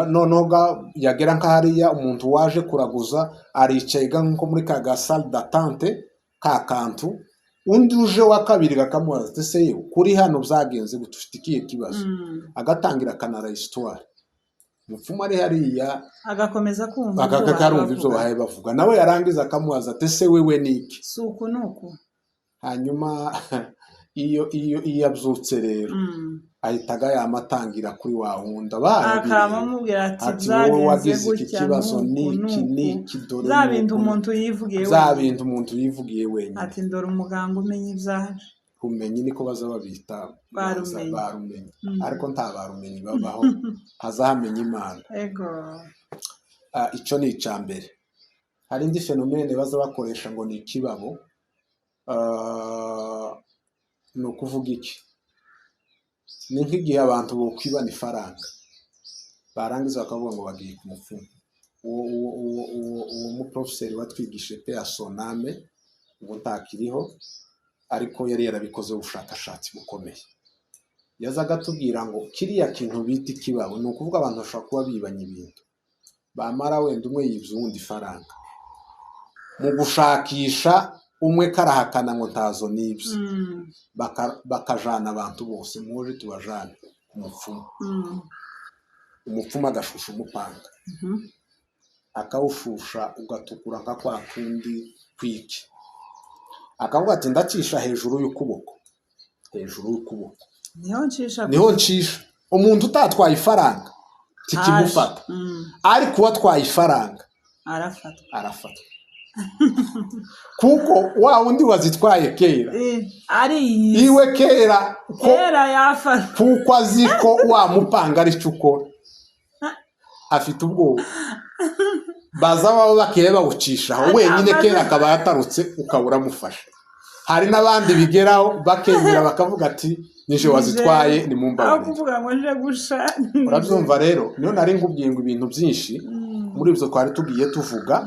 Noneho yagera nk'ahariya umuntu waje kuraguza aricaye ga nko muri ka ga salle d'attente ka kantu, undi uje wa kabiri kakamubaza ati ese yewe kuri hano byagenze gute, ufite ikihe kibazo? Agatangira akanara histoire, umupfumu ari hariya agakomeza kumva ibyo akarumva ibyo bavuga. Bahaye bavuga, nawe yarangiza akamubaza ati ese wewe ni iki? Si uku ni uku. Hanyuma iyo abyutse rero, ahitaga yamatangira kuri wa wundi abaye akaba amubwira ati ati wowe byagenze wagize iki gutya kibazo nuku niki nuku niki, dore bya bindi nuku umuntu yivugiye bya wenyine. bintu umuntu yivugiye wenyine. Ati ndore umuganga umenya ibyaje. Rumenyi niko baza babita. Barumenyi. Barumenyi, ariko nta barumenyi babaho, hazahamenya Imana. Ego. Icyo ni icya mbere. Hari indi phénomène baza bakoresha ngo ni ikibabo. Ni ukuvuga iki? Ni nk'igihe abantu bokwibana ifaranga, barangiza bakavuga ngo bagiye ku mupfumu. Uwo muprofeseri watwigishije pe asoname, ubu ntakiriho, ariko yari yarabikoze ubushakashatsi bukomeye. Yazaga atubwira ngo kiriya kintu bita ikibabo, ni ukuvuga abantu bashobora kuba bibanye ibintu, bamara wenda umwe yibye uwundi ifaranga, mu gushakisha umwe karahakana ngo ntazo nibye, bakajana abantu bose, muje tubajane ku mupfumu. Umupfumu agashusha umupanga, akawushusha ugatukura nka kwa kundi kwiki, akavuga ati ndacisha hejuru y'ukuboko, hejuru y'ukuboko. Niho ncisha. Niho ncisha. Umuntu utatwaye ifaranga tikimufata, ariko uwatwaye ifaranga arafatwa. Arafatwa, kuko wa wundi wazitwaye kera Ari iyi iwe kera ko kera yafatwa. Kuko azi ko wa mupanga ari cyo ukora, afite ubwoba, baza baba bakiye bawucishaho wenyine, kera akaba yatarutse ukaba uramufasha. Hari n'abandi bigeraho bakemera bakavuga ati nije wazitwaye, ni Aho mumbabarire. kuvuga ngo nje gusha. Urabyumva rero, niyo nari nkubwiye ngo ibintu byinshi muri ibyo twari tugiye tuvuga,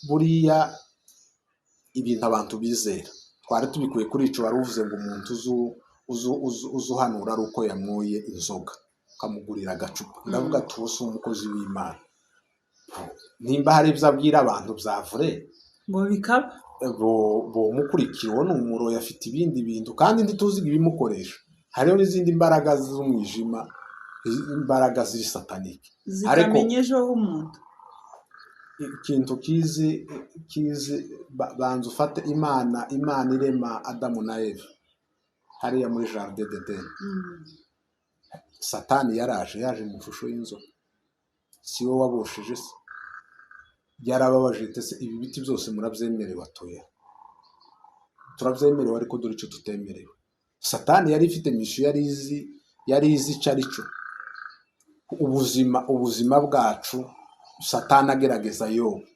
buriya ibintu abantu bizera twari tubikuye kuri ico wari uvuze ngo umuntu uzuhanura ari uko yanyoye inzoga ukamugurira agacupa. Ndavuga ati uwo si umukozi w'Imana, nimba hari ibyo abwira abantu byavure ngo bikaba bomukurikira, uwo ni umuroyi, afite ibindi bintu kandi ntituzi ibimukoresha. Hariho n'izindi mbaraga z'umwijima, imbaraga ziri satanique, ariko zikamenya ejo h'umuntu. Ikintu kizi banza ufate Imana irema Adamu na Eva hariya muri jardin d'Eden. Satani yaraje, yaje mu ishusho y'inzoka. Si we wabosheje se? Yarababaje ati: "Se ibi biti byose murabyemerewe?" Atoya, turabyemerewe, ariko dore icyo tutemerewe. Satani yari ifite mission, yari izi icyo ari cyo. Ubuzima bwacu, Satani agerageza Yobu,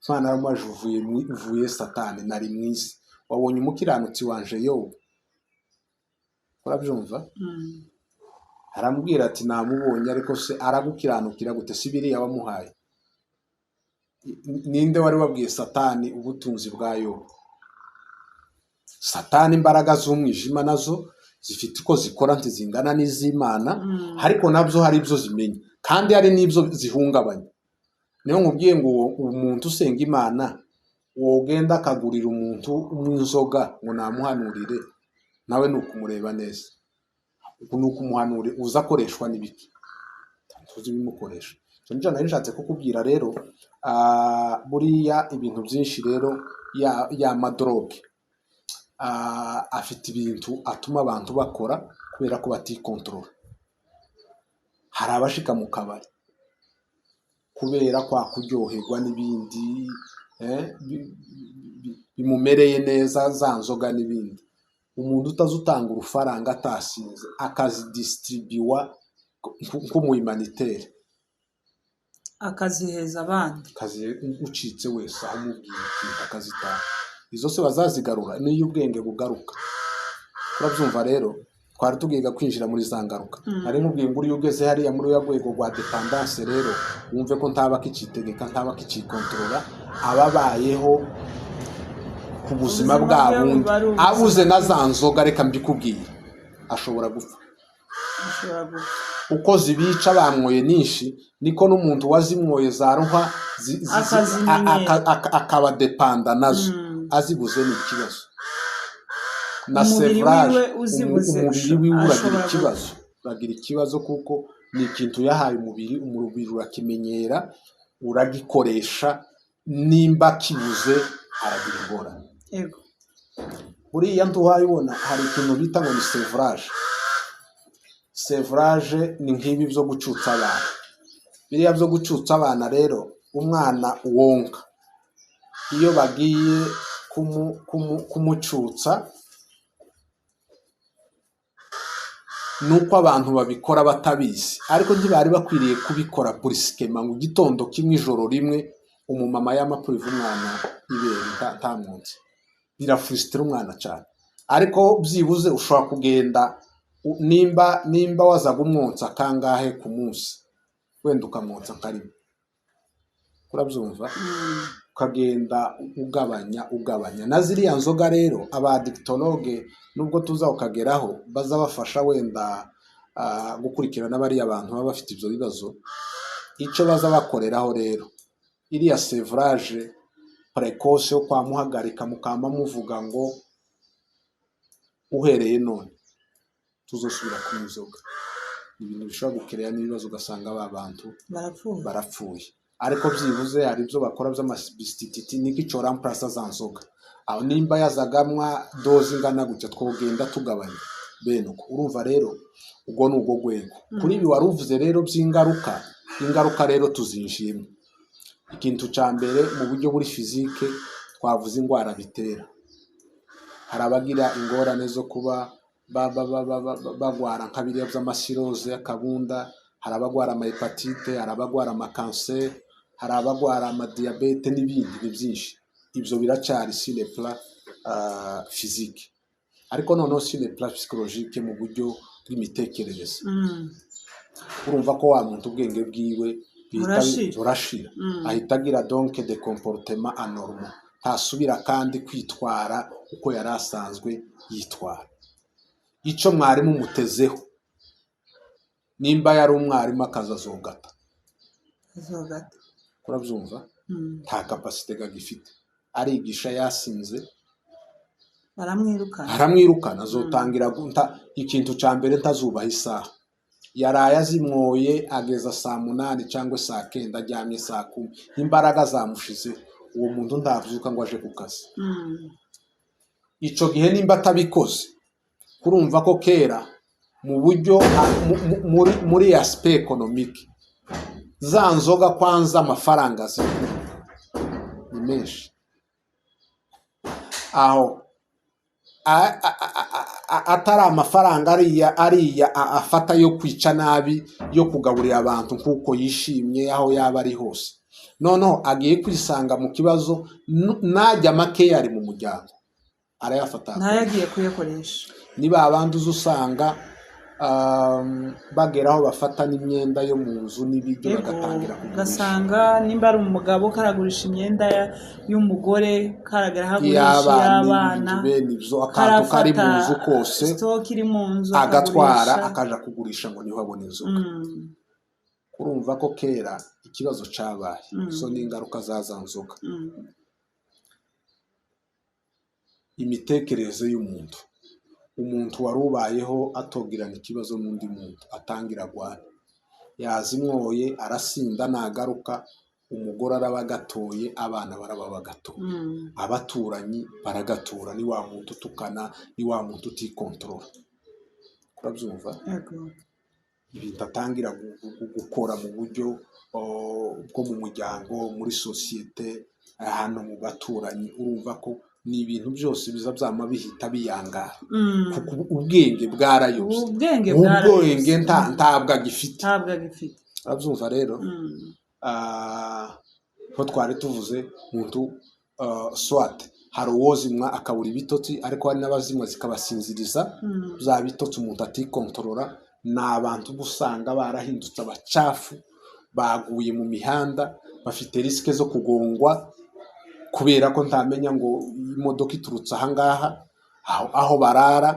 Imana yaramubajije: "Uvuye?" Satani: "Nari mu isi. Wabonye umukiranutsi wanje Yobu?" Urabyumva? Aramubwira ati: "Namubonye, ariko se aragukiranukira gute? Si biriya wamuhaye?" Ninde wari wabwiye Satani ubutunzi bwa Yobu? Satani, imbaraga z'umwijima nazo zifite uko zikora, ntizingana n'iz'Imana, ariko nabyo hari ibyo zimenya kandi hari n'ibyo zihungabanya. Niyo nkubwiye ngo uwo umuntu usenga Imana wogenda akagurira umuntu unywa inzoga ngo namuhanurire, nawe ni ukumureba neza, uku ni ukumuhanurira uza akoreshwa n'ibiki, tuzi ibimukoresha. Icyo nicyo nari nshatse kukubwira rero. Buriya ibintu byinshi rero, ya ma drogue afite ibintu atuma abantu bakora kubera ko batikontorora. Hari abashika mu kabari kubera kwa kuryoherwa n'ibindi, bimumereye neza, za nzoga n'ibindi. Umuntu utazi utanga urufaranga atasinze, akazidisitiribiwa nk'umuhumanitaire, akaziheza abandi. Kazi ucitse wese aho umubwiye ikintu akazitaha, izo se bazazigarura? Niyo ubwenge bugaruka. Urabyumva rero, twari tugiye kwinjira muri za ngaruka. Nari nkubwiye ngo uriya ugeze hariya muri uriya rwego rwa dépendance rero, wumve ko ntaba akikitegeka, ntaba akikikontorora, aba abayeho ku buzima Ubuzima bwa bwe bundi. Buba ari ubuzima. Abuze na za nzoga, reka mbikubwiye, ashobora gupfa. Ashobora gupfa. Uko zibica bamwoye nyinshi, niko n'umuntu wazimwoye za ruhwa Akazimenyera. Akaba dépendant nazo. Azibuze ni ikibazo na Umubiri sevrage. wiwe uzibuze Umubiri wiwe uragira ashobora ikibazo, uragira ikibazo kuko ni ikintu yahaye umubiri, umubiri urakimenyera, uragikoresha. Nimba kibuze aragira ingorane. Buriya ntuhayibona, hari ikintu bita ngo ni sevrage. Sevrage ni nk'ibi byo gucutsa abana. Biriya byo gucutsa abana rero, umwana wonka, iyo bagiye kumucutsa, nuko abantu babikora batabizi, ariko ntibari bakwiriye kubikora brusquement, ngo igitondo kimwe, ijoro rimwe, umumama yamapuriva umwana ibere ntamwonse. Birafurusitira umwana cyane. Ariko byibuze ushobora kugenda nimba wazaga umwonsa kangahe ku munsi, wenda ukamwonsa nka rimwe, urabyumva? Ukagenda ugabanya, ugabanya. Na ziriya nzoga rero, aba addictologue, nubwo tuza ukageraho, baza bafasha wenda gukurikirana bariya bantu baba bafite ibyo bibazo. Icyo baza bakoreraho rero, iriya sevrage précoce yo kwa muhagarika, mukama muvuga ngo uhereye none tuzosubira kunywa inzoga, ni ibintu bishobora gukereya n'ibibazo, ugasanga ba bantu barapfuye. Barapfuye. Ariko byibuze hari ibyo bakora by'amasubstituts, niko ico remplaça za nzoga. Aho nimba yazagamwa dose ingana gutya, twogenda tugabanya bene uko. Urumva rero, ubwo ni ubwo rwego. Kuri ibi wari uvuze rero by'ingaruka, ingaruka rero tuzinjiyemo. Ikintu cya mbere, mu buryo buri physique, twavuze indwara bitera. Hari abagira ingorane zo kuba bagwara nka biriya by'amacirrhose y'akabunda, hari abagwara amahépatite, hari abagwara amakanseri, hari abagwara amadiyabete n'ibindi, ni byinshi. Ibyo biracyari sur le plan physique, ariko noneho sur le plan psychologique, mu buryo bw'imitekerereze, urumva ko wa muntu ubwenge bwiwe buhita Burashira. Burashira. Ahita agira donc des comportements anormaux, ntasubira kandi kwitwara uko yari asanzwe yitwara. Icyo mwarimu mutezeho, nimba yari umwarimu, akazi azogata. Azogata. Urabyumva? Nta capacité gagifite, arigisha yasinze. Baramwirukana. Aramwirukana, azotangira ikintu cya mbere, ntazubaha isaha. Yaraye azimwoye ageza saa 8 cyangwa saa 9, aryamye saa 10, imbaraga zamushizeho. Uwo muntu ntabyuka ngo aje ku kazi. Ico gihe nimba atabikoze, kurumva ko kera mu buryo muri aspect économique, za nzoga kwanza amafaranga zigura ni menshi. Aho atari amafaranga ariya afata yo kwica nabi, yo kugaburira abantu nk'uko yishimye aho yaba ari hose, noneho agiye kwisanga mu kibazo. Najya makeya ari mu muryango arayafata. Ntayo agiye kuyakoresha. Niba abandi uza usanga bagera aho bafata n'imyenda yo mu nzu n'ibiryo, bagatangira kugurisha. Ugasanga nimba ari umugabo karagurisha imyenda y'umugore, karagera aho agurisha iy'abana, iy'abana. N'ibintu bene ibyo, akantu kari mu nzu kose stock iri mu nzu agatwara, akagurisha. Akaja kugurisha ngo niho abona inzoga. Urumva ko kera ikibazo cabaye. So n'ingaruka za za nzoga, imitekerereze y'umuntu, umuntu wari ubayeho atogirana ikibazo n'undi muntu, atangira agwana, yazimwoye arasinda, nagaruka umugore araba agatoye, abana baraba bagatoye, abaturanyi baragatura. Ni wa muntu utukana, ni wa muntu utikontorora, urabyumva? Yego. Ibintu atangira gukora mu buryo bwo mu muryango, muri sosiyete, hano mu baturanyi, urumva ko ni ibintu byose biza byama bihita biyangara, kuko ubwenge bwarayobye. Ubwenge ubwenge bwarayobye. Ntabwo agifite. Ntabwo agifite. Urabyumva rero? Ko twari tuvuze muntu, swat hari uwozimwa akabura ibitotsi, ariko hari n'abazimwa zikabasinziriza. Bya bitotsi umuntu atikontorora, ni abantu uba usanga barahindutse abacafu, baguye mu mihanda, bafite risque zo kugongwa, kubera ko ntamenya ngo imodoka iturutse ahangaha, aho barara,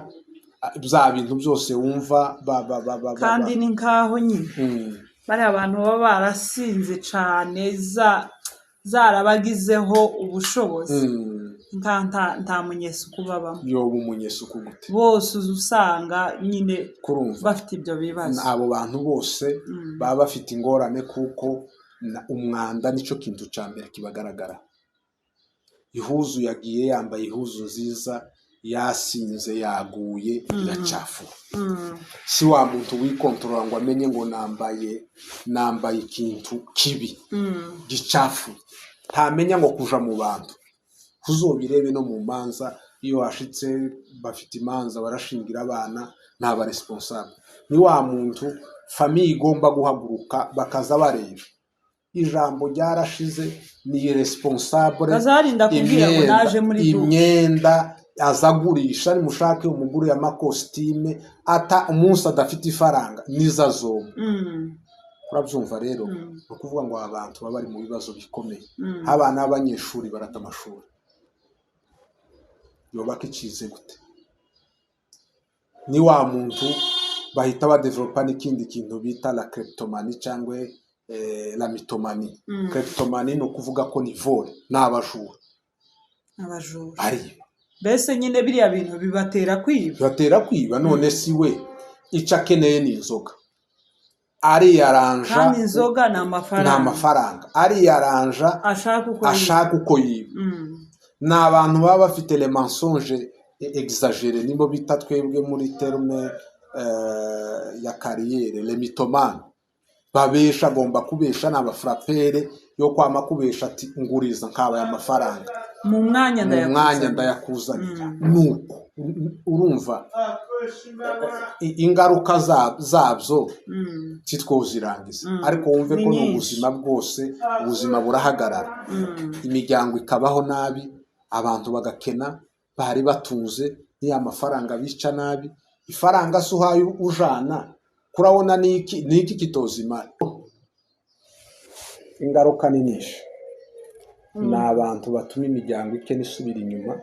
bya bintu byose wumva ba Kandi ni nkaho nyine bariya bantu baba barasinze cane, zarabagizeho ubushobozi, nta munyesuku babamo. Yoba umunyesuku gute? Bose uza usanga nyine Kurumva bafite ibyo bibazo. Abo bantu bose baba bafite ingorane, kuko umwanda nicyo kintu cya mbere kibagaragara. Ihuzu yagiye yambaye, ihuzu nziza, yasinze, yaguye, iracafura. Si wa muntu wikontorora ngo amenye ngo nambaye ikintu kibi, gicafu, ntamenya ngo kuja mu bantu. Uzobirebe no mu manza, iyo washitse bafite imanza barashingira abana, ntaba responsable. Ni wa muntu famille igomba guhaguruka bakaza bareba, ijambo ryarashize, ni responsable. Bazarinda kubwira ngo naje muri duka. Imyenda azagurisha, nimushake umugure amakositime, ata umunsi adafite ifaranga nizo azoma. Urabyumva rero? Ni ukuvuga ngo aba bantu baba bari mu bibazo bikomeye. Abana b'abanyeshuri barata amashuri, yubaka icize gute? Ni wa muntu bahita badevelopa n'ikindi kintu bita la kleptomanie cyangwa la mythomanie. Kleptomanie ni ukuvuga ko ni vol, ni abajura. Abajura. Ariba. Mbese nyine biriya bintu bibatera kwiba. Bibatera kwiba. None si we icyo akeneye ni inzoga, ariyaranja. Kandi inzoga ni Ni amafaranga. Amafaranga, ariyaranja. Ashaka uko yiba. Ashaka uko yiba. Ni abantu baba bafite le mensonge exagéré, nibo bita twebwe muri terme ya carrière le mythomane. Babesha, agomba kubesha, ni abafurapere yo kwama kubesha ati nguriza nkabaye amafaranga mu mwanya mu mwanya ndayakuzanira. Ndayakuzanira. Nuko urumva ingaruka zabyo titwozirangiza, ariko wumve Ni ko ni nyinshi. ubuzima bwose, ubuzima burahagarara, imiryango ikabaho nabi, abantu bagakena bari batunze. Niya mafaranga bica nabi, ifaranga se uhaye ujana kurabona niki niki kitozimara? Ingaruka ni nyinshi. Ni abantu batuma imiryango ikena, isubira inyuma.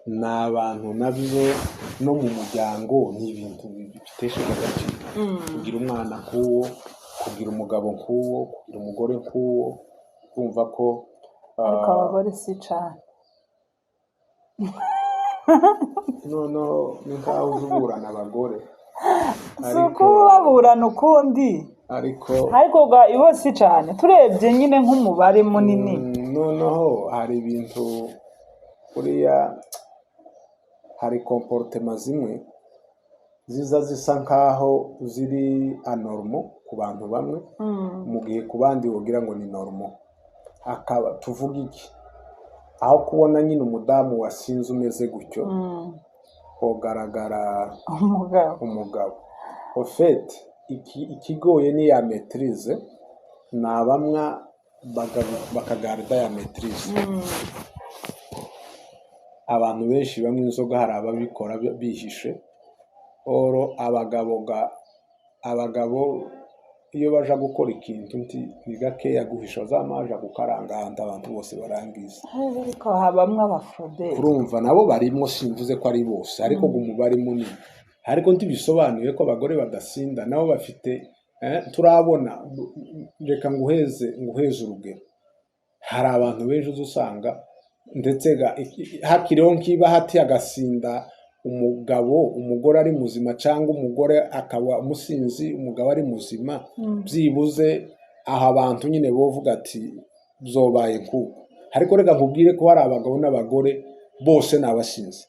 Ni abantu nabyo no mu muryango ni ibintu bitesheje agaciro kugira umwana nk'uwo, kugira umugabo nk'uwo, kugira umugore nk'uwo. Kumva ko Ariko abagore si cane. Noneho ni nkaho uza uburana abagore. Si Ariko ukubaburana ukundi, ariko ariko ibo si cane, turebye nyine nk'umubare munini. Noneho hari ibintu buriya, hari comportement zimwe ziza zisa nkaho ziri anormal ku bantu bamwe, mu gihe ku bandi wogira ngo ni normal. Hakaba tuvuga iki, aho kubona nyine umudamu wasinze umeze gutyo, hogaragara umugabo. Umugabo au fait ikigoye ni ya maîtrise, ni abamwa bakagarda ya maîtrise. Abantu benshi banywa inzoga hari ababikora bihishe oro abagabo iyo baja gukora ikintu ni gakeya guhisha, bazamaja gukaranga ahantu abantu bose barangiza. Ariko habamwo abafroderi. Urumva nabo barimwo, simvuze ko ari bose, ariko ngo umubare munini. Ariko ntibisobanuye ko abagore badasinda, nabo bafite turabona. Reka nguheze urugero, hari abantu benshi uza usanga ndetse hakiriho nk'iba hati agasinda umugabo, umugore ari muzima, cyangwa umugore akaba umusinzi, umugabo ari muzima, byibuze aho abantu nyine bovuga ati byobaye nkuko. Ariko reka nkubwire ko hari abagabo n'abagore bose ni abasinzi.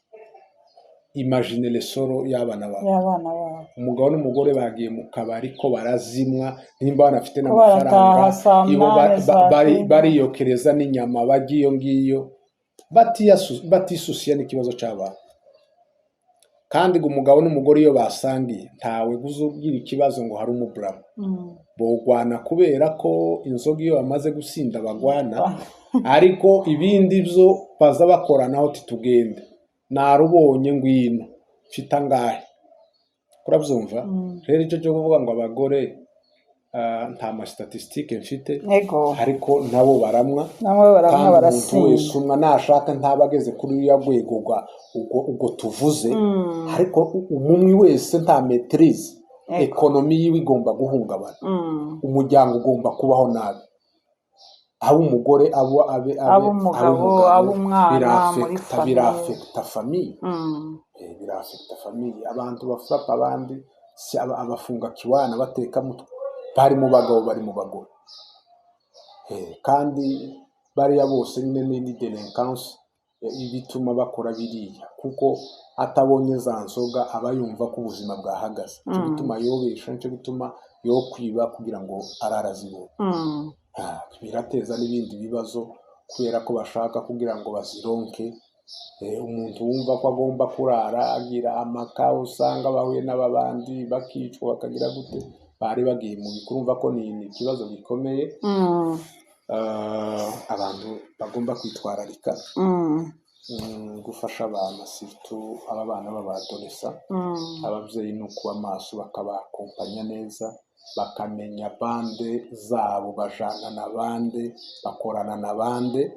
Imagine lesoro y'abana babo, y'abana babo. Umugabo n'umugore bagiye mu kabari ko barazimwa, nimba banafite ko n'amafaranga, barataha saa ibo 8, saa 9. Bariyokereza n'inyama, bajya iyo ngiyo batisusiye n'ikibazo cy'abana. Kandi ngo umugabo n'umugore iyo basangiye, ntawe ugira ikibazo ngo hari umuburamu bogwana, kubera ko inzoga iyo bamaze gusinda bagwana, ariko ibindi byo baza bakoranaho titugende narubonye, ngwino mfite angahe, urabyumva? Rero icyo cyo kuvuga ngo abagore, nta ma statistiques mfite, ariko nabo baramwa, nabo baramwa, kandi umuntu barasinda. wese umwa nashaka ntaba ageze kuri uriya rwego ubwo tuvuze, ariko umumwi wese nta maîtrise, économie yiwe igomba guhungabana, umuryango ugomba kubaho nabi, abe umugore, abo abe abe abe umugabo, abe umwana muri birafekita famille. Birafekita famille. Birafekita famille. Abantu bafata abandi si abafunga kiwana bateka mutwe, bari mu bagabo, bari mu bagore. Kandi bariya bose nyine ni délinquance ibituma bakora biriya, kuko atabonye za nzoga aba yumva ko ubuzima bwahagaze. Nicyo gituma yobesha, nicyo gituma yo kwiba kugira ngo arare azibone. Birateza n'ibindi bibazo kubera ko bashaka kugira ngo bazironke. Umuntu wumva ko agomba kurara agira amaka, usanga bahuye n'ababandi bakicwa, bakagira gute, bari bagiye mu bikuru. Urumva ko ni ikibazo gikomeye. Abantu bagomba kwitwararika, gufasha abana, surtout aba bana b'aba adolescents. Ababyeyi ni ukuba maso, bakabakompanya neza, bakamenya bande zabo, bajana na bande, bakorana na bande,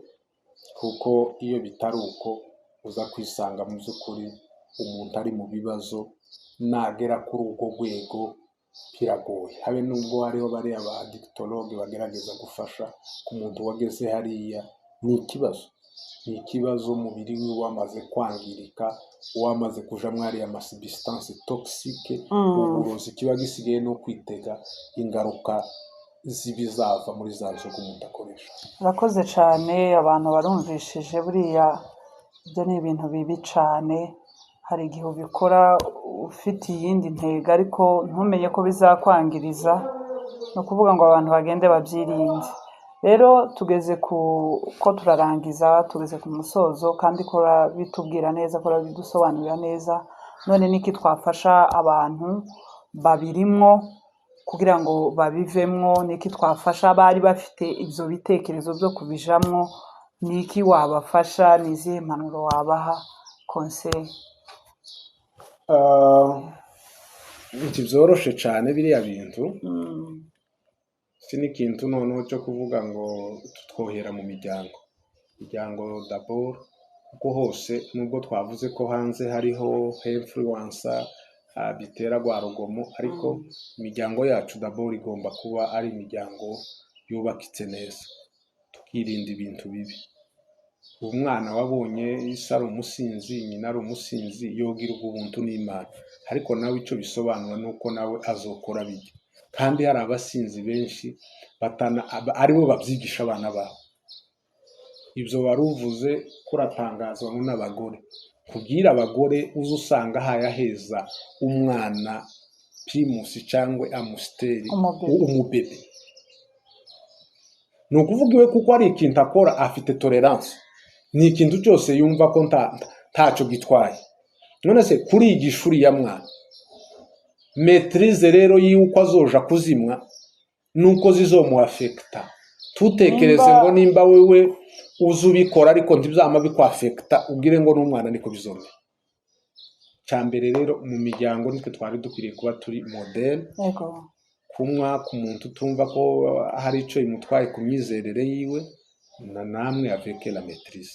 kuko iyo bitari uko uza kwisanga mu by'ukuri umuntu ari mu bibazo. Nagera kuri urwo rwego biragoye, habe n'ubwo hariho bariya ba addictologues bagerageza gufasha. Ku muntu wageze hariya ni ikibazo, ni ikibazo. Umubiri we wamaze kwangirika, wamaze kujamo ariya ma substances toxiques, uburozi. Kiba gisigaye no kwitega ingaruka z'ibizava muri za nzoga umuntu akoresha. Urakoze cyane, abantu barumvishije. Buriya ibyo ni ibintu bibi cyane. Hari igihe ubikora ufite iyindi ntego, ariko ntumenye ko bizakwangiriza. Ni ukuvuga ngo abantu bagende babyirinde. Rero tugeze ku ko turarangiza, tugeze ku musozo, kandi kora bitubwira neza, kora bidusobanurira neza. None niki twafasha abantu babirimwo kugira ngo babivemwo? Niki twafasha abari bafite ibyo bitekerezo byo kubijamwo? Niki wabafasha? Ni izihe mpanuro wabaha, conseil? Ntibyoroshe cyane biriya bintu, si n'ikintu noneho cyo kuvuga ngo twohera mu miryango d'abord, kuko hose nubwo twavuze ko hanze hariho influence bitera rwa rugomo, ariko imiryango yacu d'abord igomba kuba ari imiryango yubakitse neza, tukirinda ibintu bibi. Umwana wabonye ise ari umusinzi, nyina ari umusinzi, yogirwa ubuntu n'Imana, ariko nawe icyo bisobanura ni uko nawe azokora bijya. Kandi hari abasinzi benshi batana aribo babyigisha abana babo. Ibyo wari uvuze ko uratangazwa n'abagore, kubwira abagore uza usanga hayaheza umwana Primus cyangwa Amstel. Umubebe. Umubebe ni ukuvuga iwe, kuko ari ikintu akora afite tolerance, ni ikintu cyose yumva ko ntacyo gitwaye. None se kurigisha uriya mwana maîtrise rero y'uko azoja kuzimwa nuko zizomuafekita, tutekereze ngo nimba wewe uzi ubikora ariko ntibizama bikwafekita, ubwire ngo n'umwana niko bizomera. Cya mbere rero, mu miryango nitwe twari dukwiriye kuba turi modèle. Kunywa ku muntu utumva ko hari icyo bimutwaye ku myizerere yiwe, na namwe avec la maîtrise,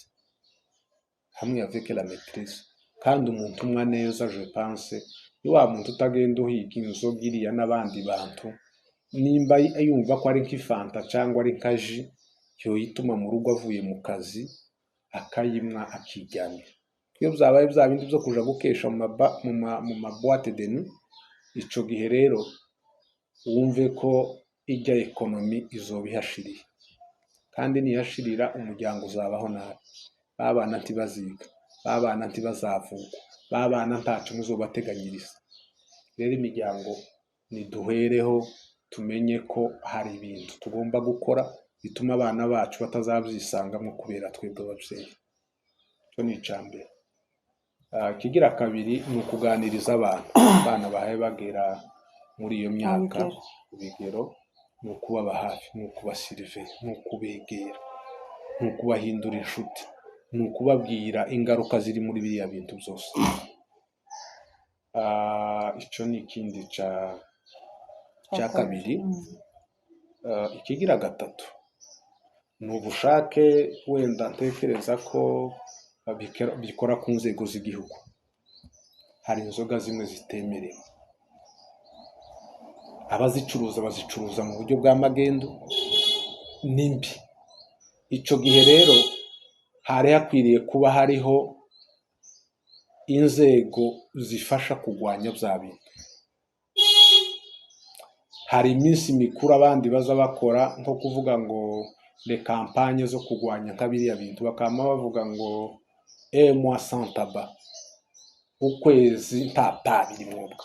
hamwe avec la maîtrise. Kandi umuntu unywa neza, je pense, ni wa muntu utagenda uhiga inzoga iriya n'abandi bantu. Nimba yumva ko ari nk'ifanta cyangwa ari nka jus, yoyituma mu rugo avuye mu kazi, akayimwa akiryamira. Iyo byabaye bya bindi byo kuja gukesha mu ma boîte de nuit, ico gihe rero wumve ko ijya économie izoba ihashiriye, kandi niyashirira umuryango uzabaho nabi, ba bana ntibaziga, ba bana ntibazavugwa, ba bana ntaco muzobateganyiriza. Rero imiryango niduhereho tumenye ko hari ibintu tugomba gukora bituma abana bacu batazabyisangamo kubera twebwe ababyeyi. Icyo ni icya mbere. Ikigira kabiri ni ukuganiriza abana. Abana bahaye bagera muri iyo myaka, bigero. Bigero, ni ukubaba hafi, ni ukubasiriveya, ni ukubegera, ni ukubahindura inshuti, ni ukubabwira ingaruka ziri muri biriya bintu byose. Icyo ni ikindi cya kabiri. Ikigira gatatu ni ubushake, wenda ntekereza ko bikora ku nzego z'igihugu. Hari inzoga zimwe zitemerewe, abazicuruza bazicuruza mu buryo bwa magendu, ni mbi. Icyo gihe rero hari hakwiriye kuba hariho inzego zifasha kurwanya bya bintu. Hari iminsi mikuru abandi baza bakora, nko kuvuga ngo les campagnes zo kurwanya nka biriya bintu, bakaba bavuga ngo "un mois sans tabac", ukwezi nta tabi rimwobwa,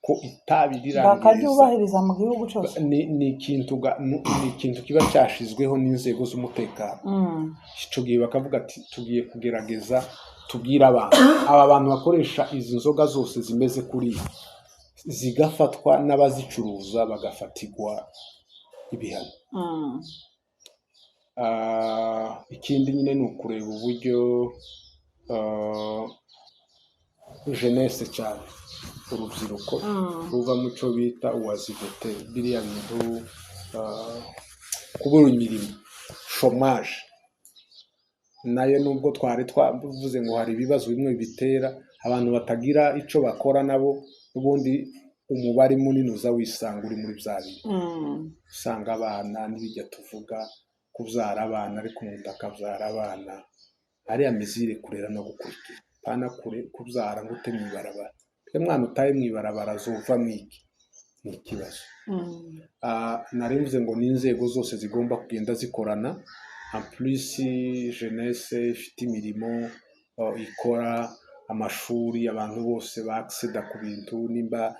ko itabi rirangiriza. Bakaryubahiriza mu gihugu cyose. Ni ikintu kiba cyashizweho n'inzego z'umutekano. Icyo gihe bakavuga ati tugiye kugerageza tubwire abantu, aba bantu bakoresha izi nzoga zose zimeze kuriya, zigafatwa n'abazicuruza bagafatirwa ibihano. Ikindi nyine ni ukureba uburyo jeunesse, cyane urubyiruko, ruva mu cyo bita oisiveté, biriya bintu, kubura imirimo, chômage nayo, nubwo twari twavuze ngo hari ibibazo bimwe bitera abantu batagira icyo bakora, nabo n'ubundi umubare munini uza wisanga uri muri bya bintu. Usanga abana n'ibijya tuvuga kubyara abana, ariko umuntu akabyara abana ariya mizire kurera no gukurikira, pana kure kubyara ngo ute mu ibarabara. Iyo mwana utaye mu ibarabara azova mu iki? Ni ikibazo. Nari mvuze ngo ni inzego zose zigomba kugenda zikorana. En plus jeunesse ifite imirimo ikora, amashuri, abantu bose bakisida ku bintu, nimba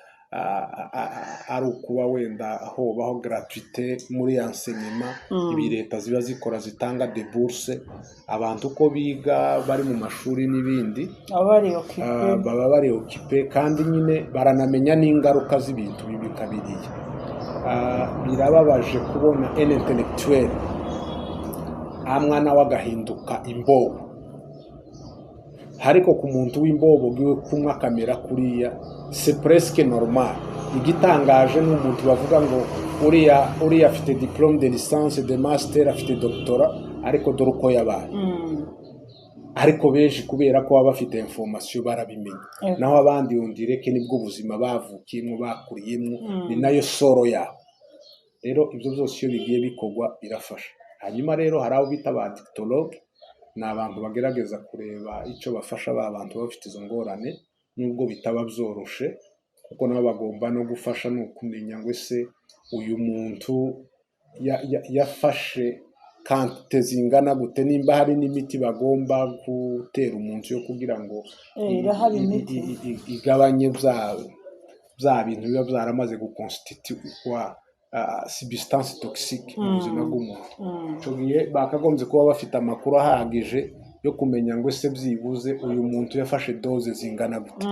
ari ukuba wenda hobaho gratuité muri enseignement. Ibi leta ziba zikora, zitanga de bourse, abantu uko biga bari mu mashuri n'ibindi. Baba bari occupé. Baba bari occupé, kandi nyine baranamenya n'ingaruka z'ibintu bibi kabiriya. Birababaje kubona un intellectuel amwana we agahinduka imbobo, ariko ku muntu w'imbobo bwiwe kunywa akamera kuriya, c'est presque normal. Igitangaje ni umuntu bavuga ngo uriya afite diplôme de licence, de master, afite doctorat, ariko dore uko yabaye. Ariko benshi kubera ko baba bafite information barabimenya. Naho abandi yondireke nibwo buzima bavukiyemo, bakuriyemo, ni nayo soro yabo. Rero ibyo byose iyo bigiye bikorwa birafasha. Hanyuma rero hari abo bita ba addictologue. Ni abantu bagerageza kureba icyo bafasha ba bantu bafite izo ngorane, nubwo bitaba byoroshe, kuko nabo bagomba no gufasha, ni ukumenya ngo ese uyu muntu yafashe quantité zingana gute, nimba hari n'imiti bagomba gutera umuntu yo kugira ngo Irahari imiti. Igabanye bya bintu biba byaramaze guconstituer substance toxique mu buzima bw'umuntu. Icyo gihe bakagombye kuba bafite amakuru ahagije yo kumenya ngo ese byibuze uyu muntu yafashe dose zingana gute.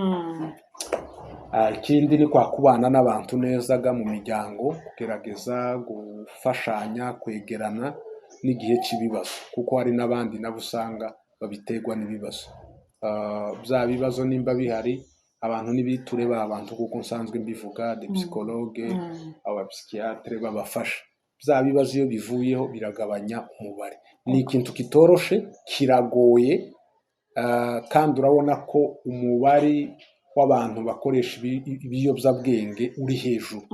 Ikindi ni kwa kubana n'abantu neza ga mu miryango, kugerageza gufashanya, kwegerana n'igihe cy'ibibazo, kuko hari n'abandi nabo usanga babiterwa n'ibibazo. Bya bibazo nimba bihari, abantu ntibiture ba bantu, kuko nsanzwe mbivuga, des psychologues, abapsychiatres babafasha. Bya bibazo iyo bivuyeho biragabanya umubare. Ni ikintu kitoroshe, kiragoye, kandi urabona ko umubare w'abantu bakoresha ibiyobyabwenge uri hejuru.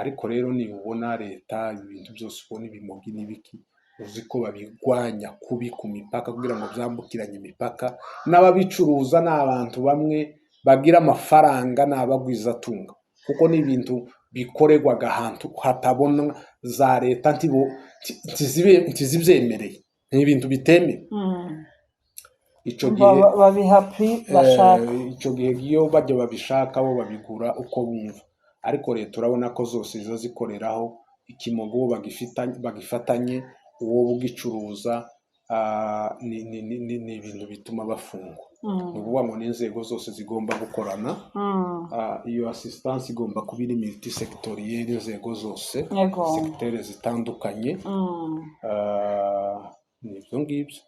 Ariko rero nibubona leta ibintu byose, ubona ibimogi n'ibiki, uzi ko babigwanya kubi ku mipaka kugira ngo byambukiranye imipaka. N'ababicuruza ni abantu bamwe bagira amafaranga, ni abagwizatunga, kuko ni ibintu bikorerwaga ahantu hatabona za leta, ntizibyemereye, ni ibintu bitemewe. Icyo gihe Babiha prix bashaka. Icyo gihe iyo bajya babishaka, bo babigura uko bumva. Ariko leta urabona ko zose ziza zikoreraho ikimogo bagifatanye uwo ugicuruza, ni ibintu bituma bafungwa. Ni ukuvuga ngo n'inzego zose zigomba gukorana. Iyo assistance igomba kuba iri multisectorielle, inzego zose, secteurs zitandukanye. Ni ibyo ngibyo.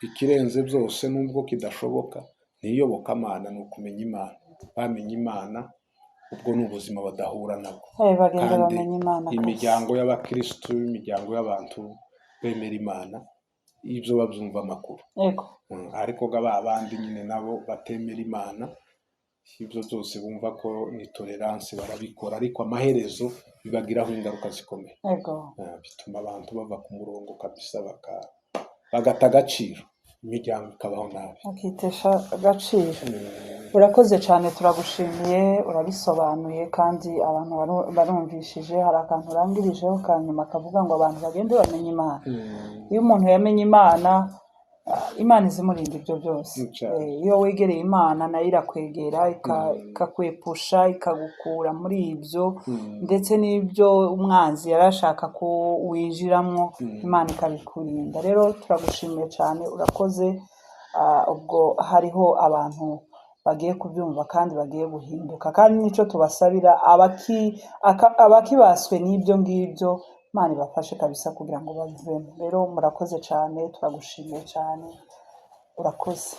Ikirenze byose, nubwo kidashoboka, ni iyobokamana, ni ukumenya Imana. Bamenya Imana, ubwo ni ubuzima badahura nabwo. Bagenda Kandi bamenya Imana kabisa. imiryango y'abakirisitu, imiryango y'abantu bemera Imana, ibyo babyumva amakuru. Ariko ga ba bandi nyine nabo batemera Imana, ibyo byose bumva ko ni tolerance, barabikora, ariko amaherezo bibagiraho ingaruka zikomeye. Bituma abantu bava ku murongo kabisa, bagata agaciro, imiryango ikabaho nabi. Akitesha agaciro. Urakoze cyane, turagushimiye, urabisobanuye kandi abantu barumvishije. Hari akantu urangirijeho ka nyuma kavuga ngo abantu bagende bamenye Imana. Iyo umuntu yamenye Imana, Imana izimurinda ibyo byose. Cyane. Iyo wegereye Imana, nayo irakwegera, ikakwepusha, ikagukura muri ibyo, ndetse n'ibyo umwanzi yari ashaka ko winjiramo, Imana ikabikurinda. Rero turagushimiye cyane, urakoze. Ubwo hariho abantu bagiye kubyumva kandi bagiye guhinduka, kandi nicyo tubasabira, abakibaswe n'ibyo ngibyo, Imana ibafashe kabisa kugira ngo babivemo. Rero murakoze cyane, turagushimiye cyane, urakoze.